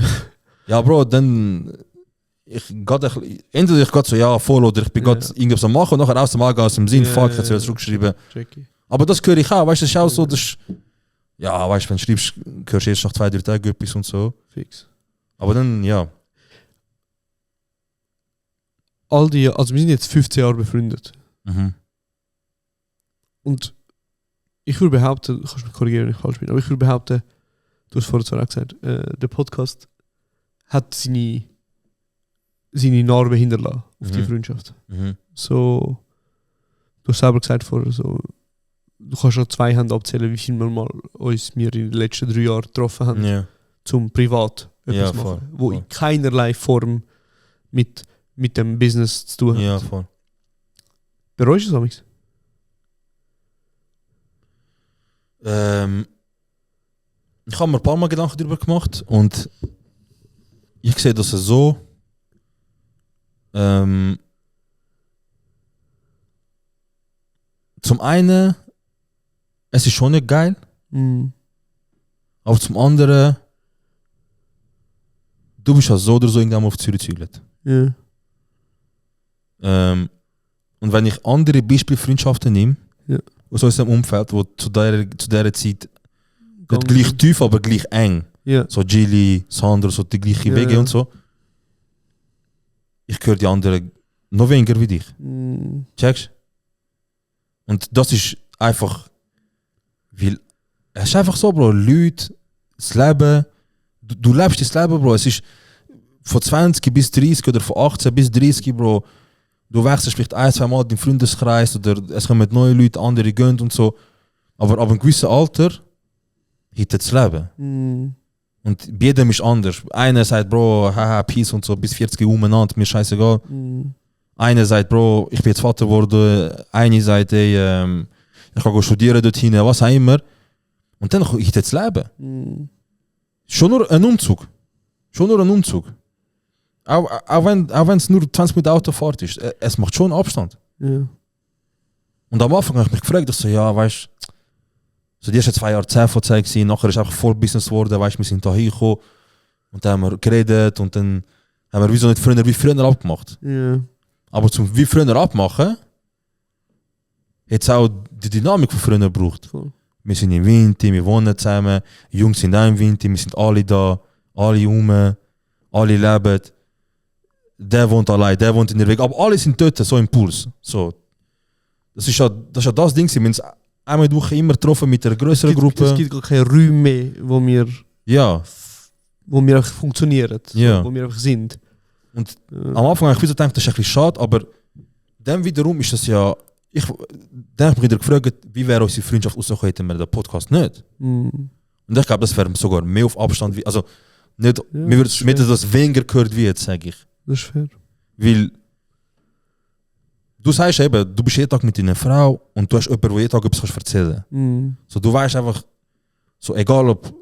Ja, Bro, dann, entweder ich gehe so, ja, voll, oder ich bin gerade irgendwas am machen und nachher aus dem Angehen, aus dem Sinn, fuck, ich habe es zurückgeschrieben. Jackie. Aber das höre ich auch, weißt du, das ist auch so, das, ja, weißt du, wenn du schreibst, hörst du erst nach 2-3 Tagen etwas und so. Fix. Aber dann, ja. Also wir sind jetzt 15 Jahre befreundet. Mhm. Und ich würde behaupten, du kannst mich korrigieren, wenn ich falsch bin, aber ich würde behaupten, du hast vorhin zwar auch gesagt, der Podcast hat seine Narbe hinterlassen auf die Freundschaft. Mhm. So, du hast selber gesagt vorher, so, du kannst an 2 Hände abzählen, wie viel wir in den letzten 3 Jahren getroffen haben, Ja. zum privat etwas Ja, voll, machen, wo voll. in keinerlei Form mit dem Business zu tun hat. Ja, voll. Bereust du es amigs? ich habe mir ein paar Mal Gedanken darüber gemacht und ich sehe das so, zum einen, es ist schon nicht geil, aber zum anderen, du bist ja so oder so irgendwann auf Zürich gezügelt. Ja. Und wenn ich andere Beispielfreundschaften nehme, Ja. aus unserem Umfeld, wo zu dieser Zeit nicht Gang- gleich tief, aber gleich eng, Ja. so Gilly, Sandro, so die gleichen Ja, Wege ja. und so, ich höre die anderen noch weniger wie dich. Checkst? Und das ist einfach, weil es ist einfach so, Bro, Leute, das Leben, du lebst das Leben, Bro, es ist von 20 bis 30 oder von 18 bis 30, Bro, du wechselst vielleicht 1-2 Mal den Freundeskreis oder es kommen neue Leute, andere gehen und so, aber ab einem gewissen Alter hittet das Leben. Und bei jedem ist anders. Einer sagt, Bro, haha, Peace und so, bis 40 umeinander, mir scheißegal. Einer sagt, Bro, ich bin jetzt Vater geworden. Eine sagt, ey, ich kann studieren dorthin, was auch immer. Und dann hittet das Leben. Schon nur ein Umzug. Auch wenn es nur 20 Minuten Autofahrt ist, es macht schon Abstand. Ja. Und am Anfang habe ich mich gefragt, dass so, ja, weißt so die ersten 2 Jahre 10 von 10 gewesen, nachher ist einfach voll Business geworden, weißt wir sind da hingekommen und dann haben wir geredet und dann haben wir wieso nicht wie früher abgemacht. Ja. Aber zum wie früher abmachen, hat es auch die Dynamik von früher gebraucht. Voll. Wir sind im Winter, wir wohnen zusammen, die Jungs sind auch im Winter, wir sind alle da, alle rum, alle leben. Der wohnt allein, der wohnt in der Weg, aber alle sind dort, so im Puls. So. Das ist ja das Ding, wir haben uns einmal die Woche immer getroffen mit einer größeren Gruppe. Es gibt gar keine Räume mehr, Ja, wo wir einfach funktionieren, Ja. wo wir einfach sind. und am Anfang habe ich wieder gedacht, das ist ein bisschen schade, aber dann wiederum ist das ja, dann habe ich mich wieder gefragt, wie wäre unsere Freundschaft ausgekommen, hätten wir den Podcast nicht. Und ich glaube, das wäre sogar mehr auf Abstand, also nicht, mir würde das mir ist das weniger gehört wie jetzt, sage ich. Das ist fair. Weil du sagst eben, du bist jeden Tag mit deiner Frau und du hast jemanden, der jeden Tag etwas erzählen kann. So, du weißt einfach, so egal ob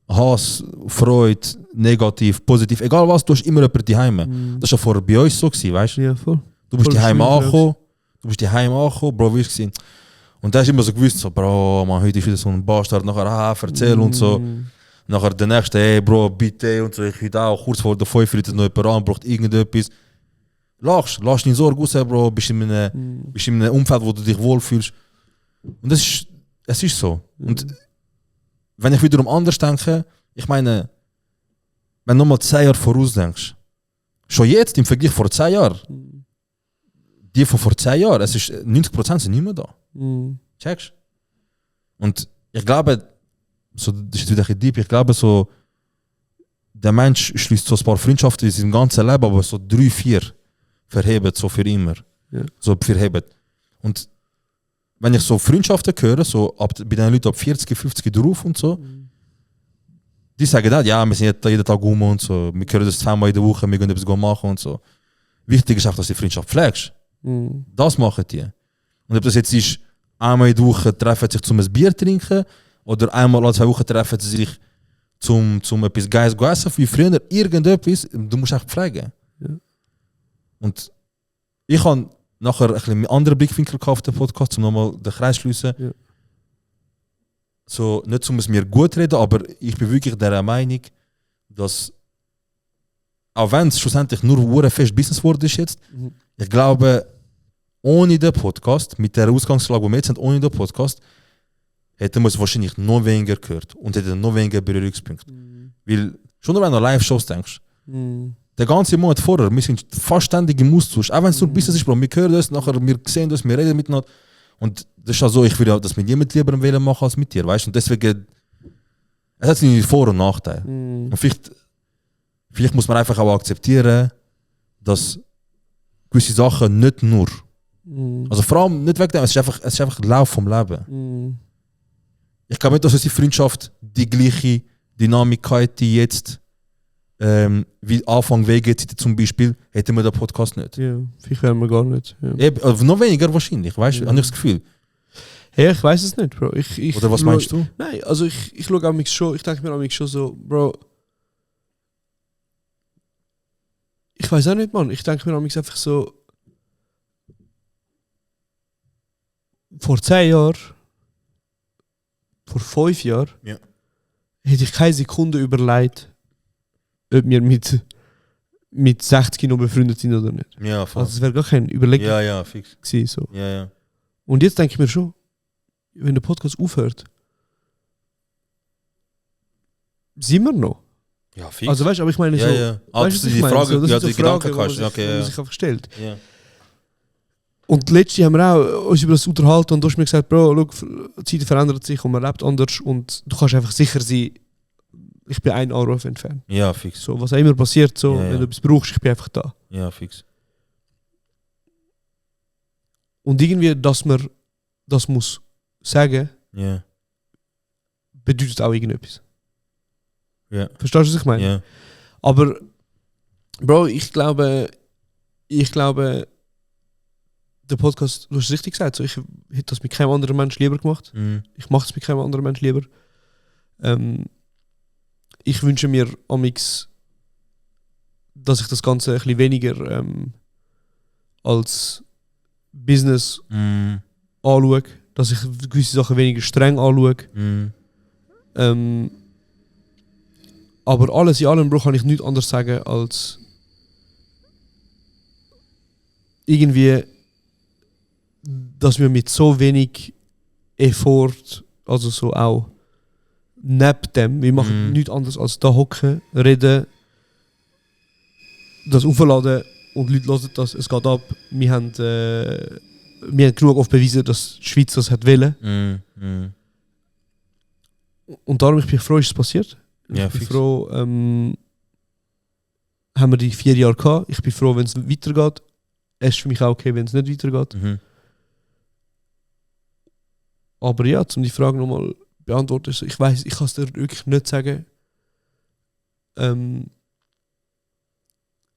Hass, Freude, negativ, positiv, egal was, du hast immer jemanden daheim. Das war ja vorher bei uns so, weißt du? Ja, voll. Du bist Voll daheim schwierig, angekommen, Bro, wie ist es? Und da hast du immer so gewusst, so, Bro, man, heute ist wieder so ein Bastard, nachher, erzähl und so. Nachher der nächste, hey Bro, bitte und so, ich will auch kurz vor der 5 Leute noch jemand an, braucht irgendetwas. Lass deine Sorge raus, Bro, bist in einem Umfeld, wo du dich wohlfühlst. Und es ist so. Und wenn ich wiederum anders denke, ich meine, wenn du nochmal 10 Jahre voraus denkst, schon jetzt im Vergleich vor 10 Jahren, die von vor 10 Jahren, es ist 90% sind nicht mehr da. Checkst? Und ich glaube, so, das ist wieder ein bisschen deep, ich glaube so, der Mensch schließt so ein paar Freundschaften in seinem ganzen Leben, aber so 3, 4 verhebt, so für immer. Ja. So verhebt. Und wenn ich so Freundschaften höre, so bei den Leuten ab 40, 50 drauf und so, die sagen dann, ja, wir sind jeden Tag rum und so, wir hören das 2-mal in der Woche, wir gehen etwas machen und so. Wichtig ist auch, dass du die Freundschaft pflegst. Das machen die. Und ob das jetzt ist, einmal in der Woche treffen sich zum ein Bier trinken oder einmal alle 2 Wochen treffen sie sich zum etwas Geiles zu essen, wie früher, irgendetwas, du musst echt pflegen. Ja. Und ich habe nachher ein bisschen einen anderen Blickwinkel auf den Podcast, um nochmal den Kreis zu schliessen. Ja. So, nicht um es mir gut reden, aber ich bin wirklich der Meinung, dass auch wenn es schlussendlich nur fest Business geworden ist jetzt, ich glaube, ohne den Podcast, mit der Ausgangslage, die wir jetzt haben, ohne den Podcast, hätten wir es wahrscheinlich noch weniger gehört und hätten noch weniger Berührungspunkte. Weil, schon nur wenn du an Live-Shows denkst, der ganze Monat vorher, wir sind fast ständig im Austausch, auch wenn es nur Business ist, Bro, wir hören das, nachher wir sehen das, wir reden miteinander. Und das ist ja so, ich will ja das mit jemandem lieber wählen machen als mit dir, weißt du? Und deswegen, es hat seine Vor- und Nachteile. Und vielleicht muss man einfach auch akzeptieren, dass gewisse Sachen nicht nur, also vor allem nicht wegen dem, es ist einfach der Lauf vom Leben. Ich glaube nicht, dass unsere Freundschaft die gleiche Dynamik hat, die jetzt wie Anfang Wegezeit zum Beispiel, hätten wir den Podcast nicht. Ja, vielleicht wären wir gar nicht. Ja. Eben, noch weniger wahrscheinlich, weißt du, habe ich das Gefühl. Hey, ich weiß es nicht, Bro. Oder was meinst du? Nein, also ich schaue an mich schon, ich denke mir an mich schon so, Bro. Ich weiß auch nicht, Mann. Ich denke mir an mich einfach so. Vor 10 Jahren, vor 5 Jahren, Ja. hätte ich keine Sekunde überlegt, ob wir mit 60 noch befreundet sind oder nicht. Ja, voll. Also es wäre gar kein Überlegen Ja, fix. gewesen, so. Ja. Und jetzt denke ich mir schon, wenn der Podcast aufhört, sind wir noch. Ja, fix. Also weißt du, aber ich meine so, ja. weißt du, was ich die meine? Frage, So, das ja, sind die so Fragen, Gedanken kannst die man okay, sich- die man sich einfach stellt. ja. Und letztens haben wir auch uns über das unterhalten und du hast mir gesagt, Bro, schau, die Zeit verändert sich und man lebt anders und du kannst einfach sicher sein, ich bin einen Anruf entfernt. Ja, fix. So, was auch immer passiert, so, Ja, ja. wenn du etwas brauchst, ich bin einfach da. Ja, fix. Und irgendwie, dass man das muss sagen, Ja. bedeutet auch irgendetwas. Ja. Verstehst du, was ich meine? Ja. Aber, Bro, ich glaube, der Podcast, du hast es richtig gesagt, so, ich hätte das mit keinem anderen Mensch lieber gemacht. Mhm. Ich mache es mit keinem anderen Mensch lieber. Ich wünsche mir amix, dass ich das Ganze ein bisschen weniger als Business Mhm. anschaue, dass ich gewisse Sachen weniger streng anschaue. Mhm. Aber alles in allem, Bro, kann ich nichts anderes sagen als irgendwie, dass wir mit so wenig Effort, also so auch neben dem, wir machen nichts anderes als da hocken, reden, das aufladen und Leute hören das, es geht ab. Wir haben genug oft bewiesen, dass die Schweiz das hat wollen. Mhm. Und darum ich bin froh, ist es passiert. Ja, Ich bin fix. froh, haben wir die 4 Jahre gehabt. Ich bin froh, wenn es weitergeht. Es ist für mich auch okay, wenn es nicht weitergeht. Mhm. Aber ja, um die Frage nochmal beantworten, ich weiß, ich kann es dir wirklich nicht sagen,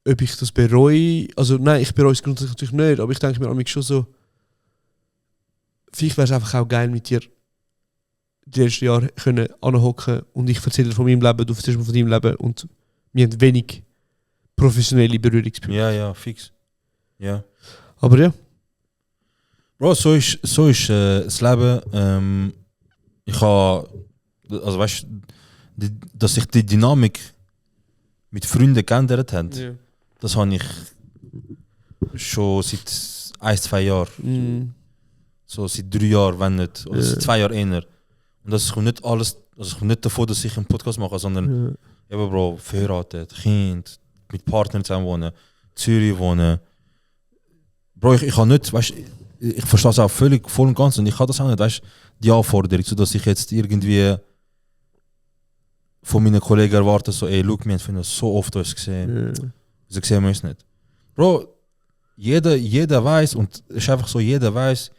ob ich das bereue. Also nein, ich bereue es grundsätzlich natürlich nicht, aber ich denke mir manchmal schon so, vielleicht wäre es einfach auch geil mit dir die letzten Jahre können anhocken und ich erzähle dir von meinem Leben, du erzählst mir von deinem Leben und wir haben wenig professionelle Berührungspunkte. Ja, fix. Ja. Aber ja. Bro, so ist das Leben. Ich habe, also weißt du, dass sich die Dynamik mit Freunden geändert hat, das habe ich schon seit 1-2 Jahren. So seit 3 Jahren, wenn nicht. Oder seit 2 Jahren eher. Und das kommt nicht alles, also es kommt nicht davon, dass ich einen Podcast mache, sondern eben, Bro, verheiratet, Kind, mit Partnern zusammen wohnen, Zürich wohnen. Bro, ich kann nicht, weißt ich verstehe es auch völlig voll und ganz und ich kann das auch nicht, weißt die Anforderung, so dass ich jetzt irgendwie von meinen Kollegen erwarte, so, ey, look, wir haben so oft uns gesehen. Wieso sehen wir uns nicht? Bro, jeder weiß, und es ist einfach so, jeder weiß,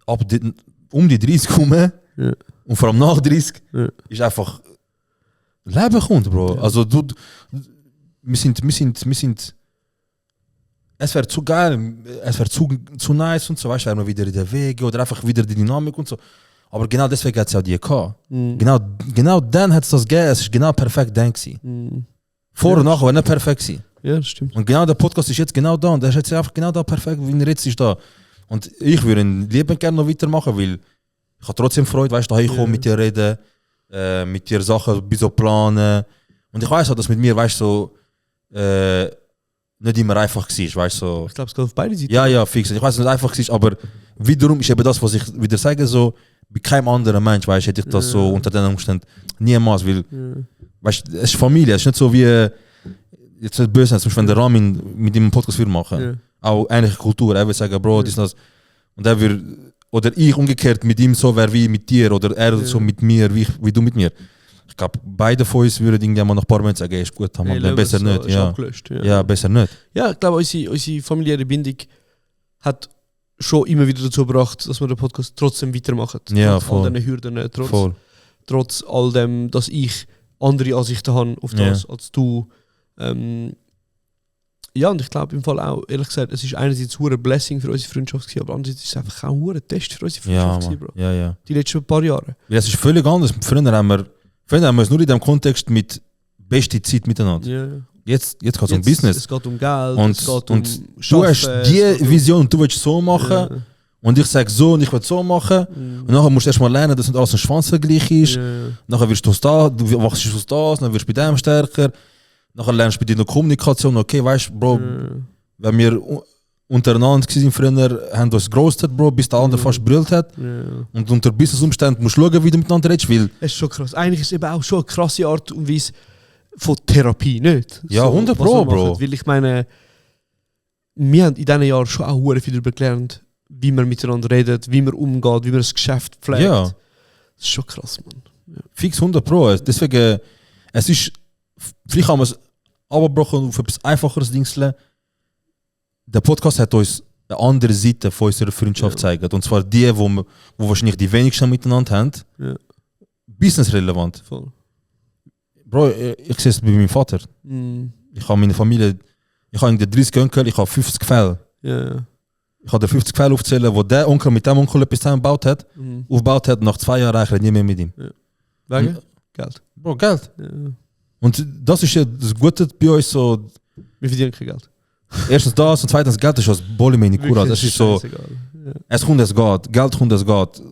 um die 30 kommen und vor allem nach 30 ist einfach Leben kommt, Bro. Also wir sind es wäre zu geil, es wäre zu nice und so, weißt du, wären wir wieder in der Wege oder einfach wieder die Dynamik und so. Aber genau deswegen hat es ja die gehabt. Genau dann hat es das gegeben, es ist genau perfekt dann gewesen. Vor und nach war nicht perfekt gewesen. Ja, das stimmt. Und genau der Podcast ist jetzt genau da und der ist jetzt einfach genau da perfekt, wie er jetzt ist da. Und ich würde ihn lieber gerne noch weitermachen, weil ich habe trotzdem Freude, weißt du, da kommen, mit dir reden, mit dir Sachen bis so planen. Und ich weiß auch, dass mit mir, weißt du, so, nicht immer einfach war, weißt du. So. Ich glaube, es geht auf beide Seiten. Ja, fix. Ich weiß, dass es nicht einfach war, aber wiederum ist eben das, was ich wieder sage, so, bei keinem anderen Mensch, weißt du, hätte ich das so unter den Umständen niemals, weil, weißt du, es ist Familie, es ist nicht so wie, jetzt nicht böse, zum Beispiel, wenn der Ramin mit dem Podcast will machen, auch ähnliche Kultur, er will sagen, Bro, das ist das, und er will, oder ich umgekehrt mit ihm so wäre wie mit dir, oder er so mit mir, wie du mit mir. Ich glaube, beide von uns würden irgendwann mal nach ein paar Monaten sagen, ist gut, haben wir besser nicht. Ja, besser nicht. Ja, ich glaube, unsere familiäre Bindung hat schon immer wieder dazu gebracht, dass wir den Podcast trotzdem weitermachen. Ja, trotz all diesen Hürden, voll. Trotz all dem, dass ich andere Ansichten habe auf das als du. Ja, und ich glaube im Fall auch, ehrlich gesagt, es ist einerseits ein Blessing für unsere Freundschaft gewesen, aber andererseits ist es einfach auch ein Test für unsere Ja, Freundschaft gewesen, Mann. Bro. Ja. Die letzten paar Jahre. Ja, es ist völlig anders. Früher haben wir es nur in dem Kontext mit beste Zeit miteinander. Ja. Jetzt geht es um Business. Es geht um Geld, Und, es geht und um du hast Schaffen, die es geht um- Vision und du willst so machen. Ja. Und ich sage so und ich will so machen. Und nachher musst du erst mal lernen, dass nicht alles ein Schwanzvergleich ist. Ja. Nachher wirst du du wachst aus das, dann wirst du bei dem stärker. Nachher lernst du bei dir noch Kommunikation. Okay, weißt du, Bro, wenn wir untereinander waren früher, haben wir uns gerostet, Bro, bis der andere fast brüllt hat. Ja. Und unter Business-Umständen musst du schauen, wie du miteinander redest, weil Es ist schon krass. Eigentlich ist es eben auch schon eine krasse Art und Weise von Therapie, nicht? Ja, 100 was wir Pro, machen. Bro. Weil ich meine, wir haben in diesen Jahren schon auch sehr viel darüber gelernt, wie man miteinander redet, wie man umgeht, wie man das Geschäft pflegt. Ja. Das ist schon krass, Mann. fix 100 Pro. Deswegen, es ist, vielleicht haben wir es abgebrochen auf etwas einfacheres Dingsle. Der Podcast hat uns eine andere Seite von unserer Freundschaft gezeigt. Und zwar die, wo wahrscheinlich die wenigsten miteinander haben. Ja. Businessrelevant. Voll. Bro, ich sehe es bei meinem Vater. Ich habe meine Familie, ich habe 30 Onkel, ich habe 50 Fälle. Ja. Ich habe dir 50 Fälle aufzählen, wo der Onkel mit dem Onkel etwas zusammengebaut hat, aufgebaut hat, nach 2 Jahren reicht nie mehr mit ihm. Wegen? Geld. Bro, Geld. Ja. Und das ist ja das Gute bei uns so. Wir verdienen kein Geld. Erstens das und zweitens Geld ist was Bolimeni Kura. Das ist so, scheißegal. Ja. es kommt, es geht. Geld kommt, es geht.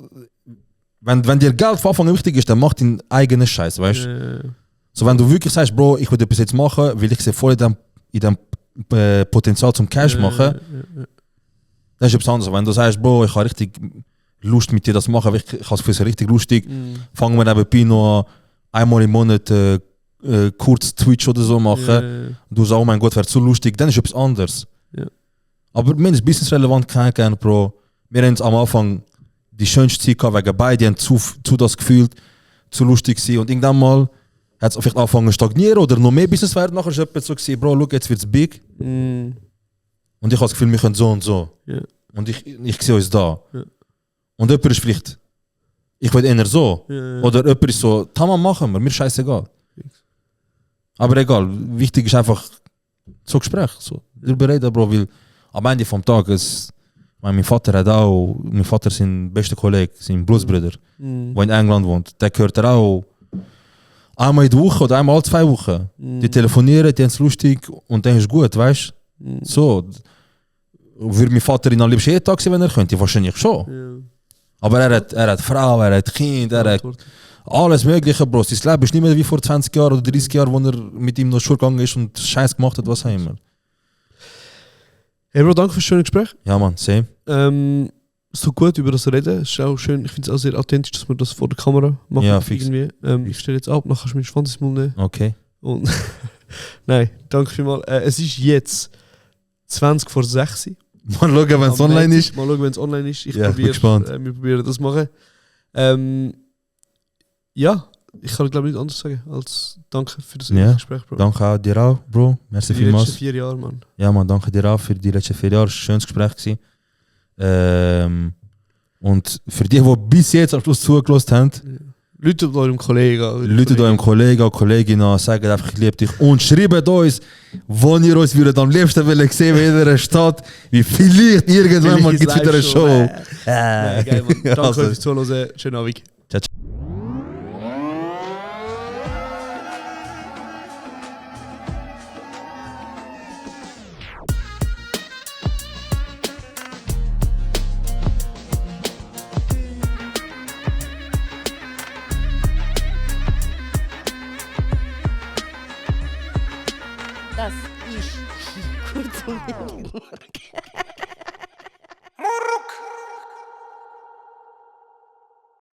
Wenn dir Geld von Anfang an wichtig ist, dann mach deinen eigenen Scheiß, weißt du? So, wenn du wirklich sagst, Bro, ich will etwas jetzt machen, will ich sie voll in dem Potenzial zum Cash machen, das ist etwas anderes. Wenn du sagst, Bro, ich habe richtig Lust mit dir das machen, ich habe es für sie richtig lustig, fangen wir nebenbei noch einmal im Monat kurz Twitch oder so machen, du sagst, oh mein Gott, wäre zu lustig, dann ist etwas anderes. Ja. Aber wir haben es businessrelevant kennengelernt, Bro. Wir haben am Anfang die schönste Zeit gehabt, wegen beide haben zu das gefühlt, zu lustig gewesen. Und irgendwann mal hat es vielleicht angefangen zu stagnieren oder noch mehr Business werden. Nachher ist es so gewesen, Bro, look, jetzt wird es big. Und ich habe das Gefühl, wir können so und so. Ja. Und ich sehe uns da. Ja. Und jemand ist vielleicht, ich will eher so. Ja. Oder jemand ist so, Tamam machen wir, mir scheißegal. Aber egal, wichtig ist einfach so Gespräch, so darüber reden, Bro, weil am Ende vom Tag ist, mein Vater ist sein bester Kollege, sein Bluesbruder, der in England wohnt, der gehört er auch einmal in der Woche oder einmal alle 2 Wochen. Die telefonieren, die haben es lustig und dann ist gut, weißt du? So. Würde mein Vater ihn am liebsten jeden Tag sehen, wenn er könnte? Wahrscheinlich schon. Ja. Aber er hat Frau, er hat Kind, er hat alles Mögliche, Bro. Sein Leben ist nicht mehr wie vor 20 Jahren oder 30 Jahren, wo er mit ihm noch Schule gegangen ist und Scheiß gemacht hat, was auch immer. Hey Bro, danke für das schöne Gespräch. Ja, Mann, same. So gut über das reden. Es ist auch schön. Ich finde es auch sehr authentisch, dass wir das vor der Kamera machen. Ja, fix. Irgendwie. Ich stelle jetzt ab, nachher kannst du meinen Schwanz mal nehmen. Okay. Und Nein, danke vielmals. Es ist jetzt 20 vor 6. Mal schauen, wenn es online ist. Mal schauen, wenn es online ist. Ja, ich bin gespannt. Wir probieren das zu machen. Ja, ich kann glaube ich nichts anderes sagen als danke für das Gespräch, Bro. Danke auch dir auch, Bro. Merci für die letzten vielmals. 4 Jahre, Mann. Ja, Mann, danke dir auch für die letzten 4 Jahre. Es war ein schönes Gespräch gewesen. Und für die bis jetzt am Schluss zugelassen haben, Leute eurem Kollegen. Leute eurem Kollegen, Kollegin an, sagen einfach, ich liebe dich. Und schreibt uns, wo ihr uns würdet am liebsten sehen in einer Stadt, wie vielleicht irgendwann mal gibt es wieder eine Show. Nein, geil, Mann. Danke Also. fürs Zuhören. Schönen Abend. Ciao, ciao. Das ist kurz und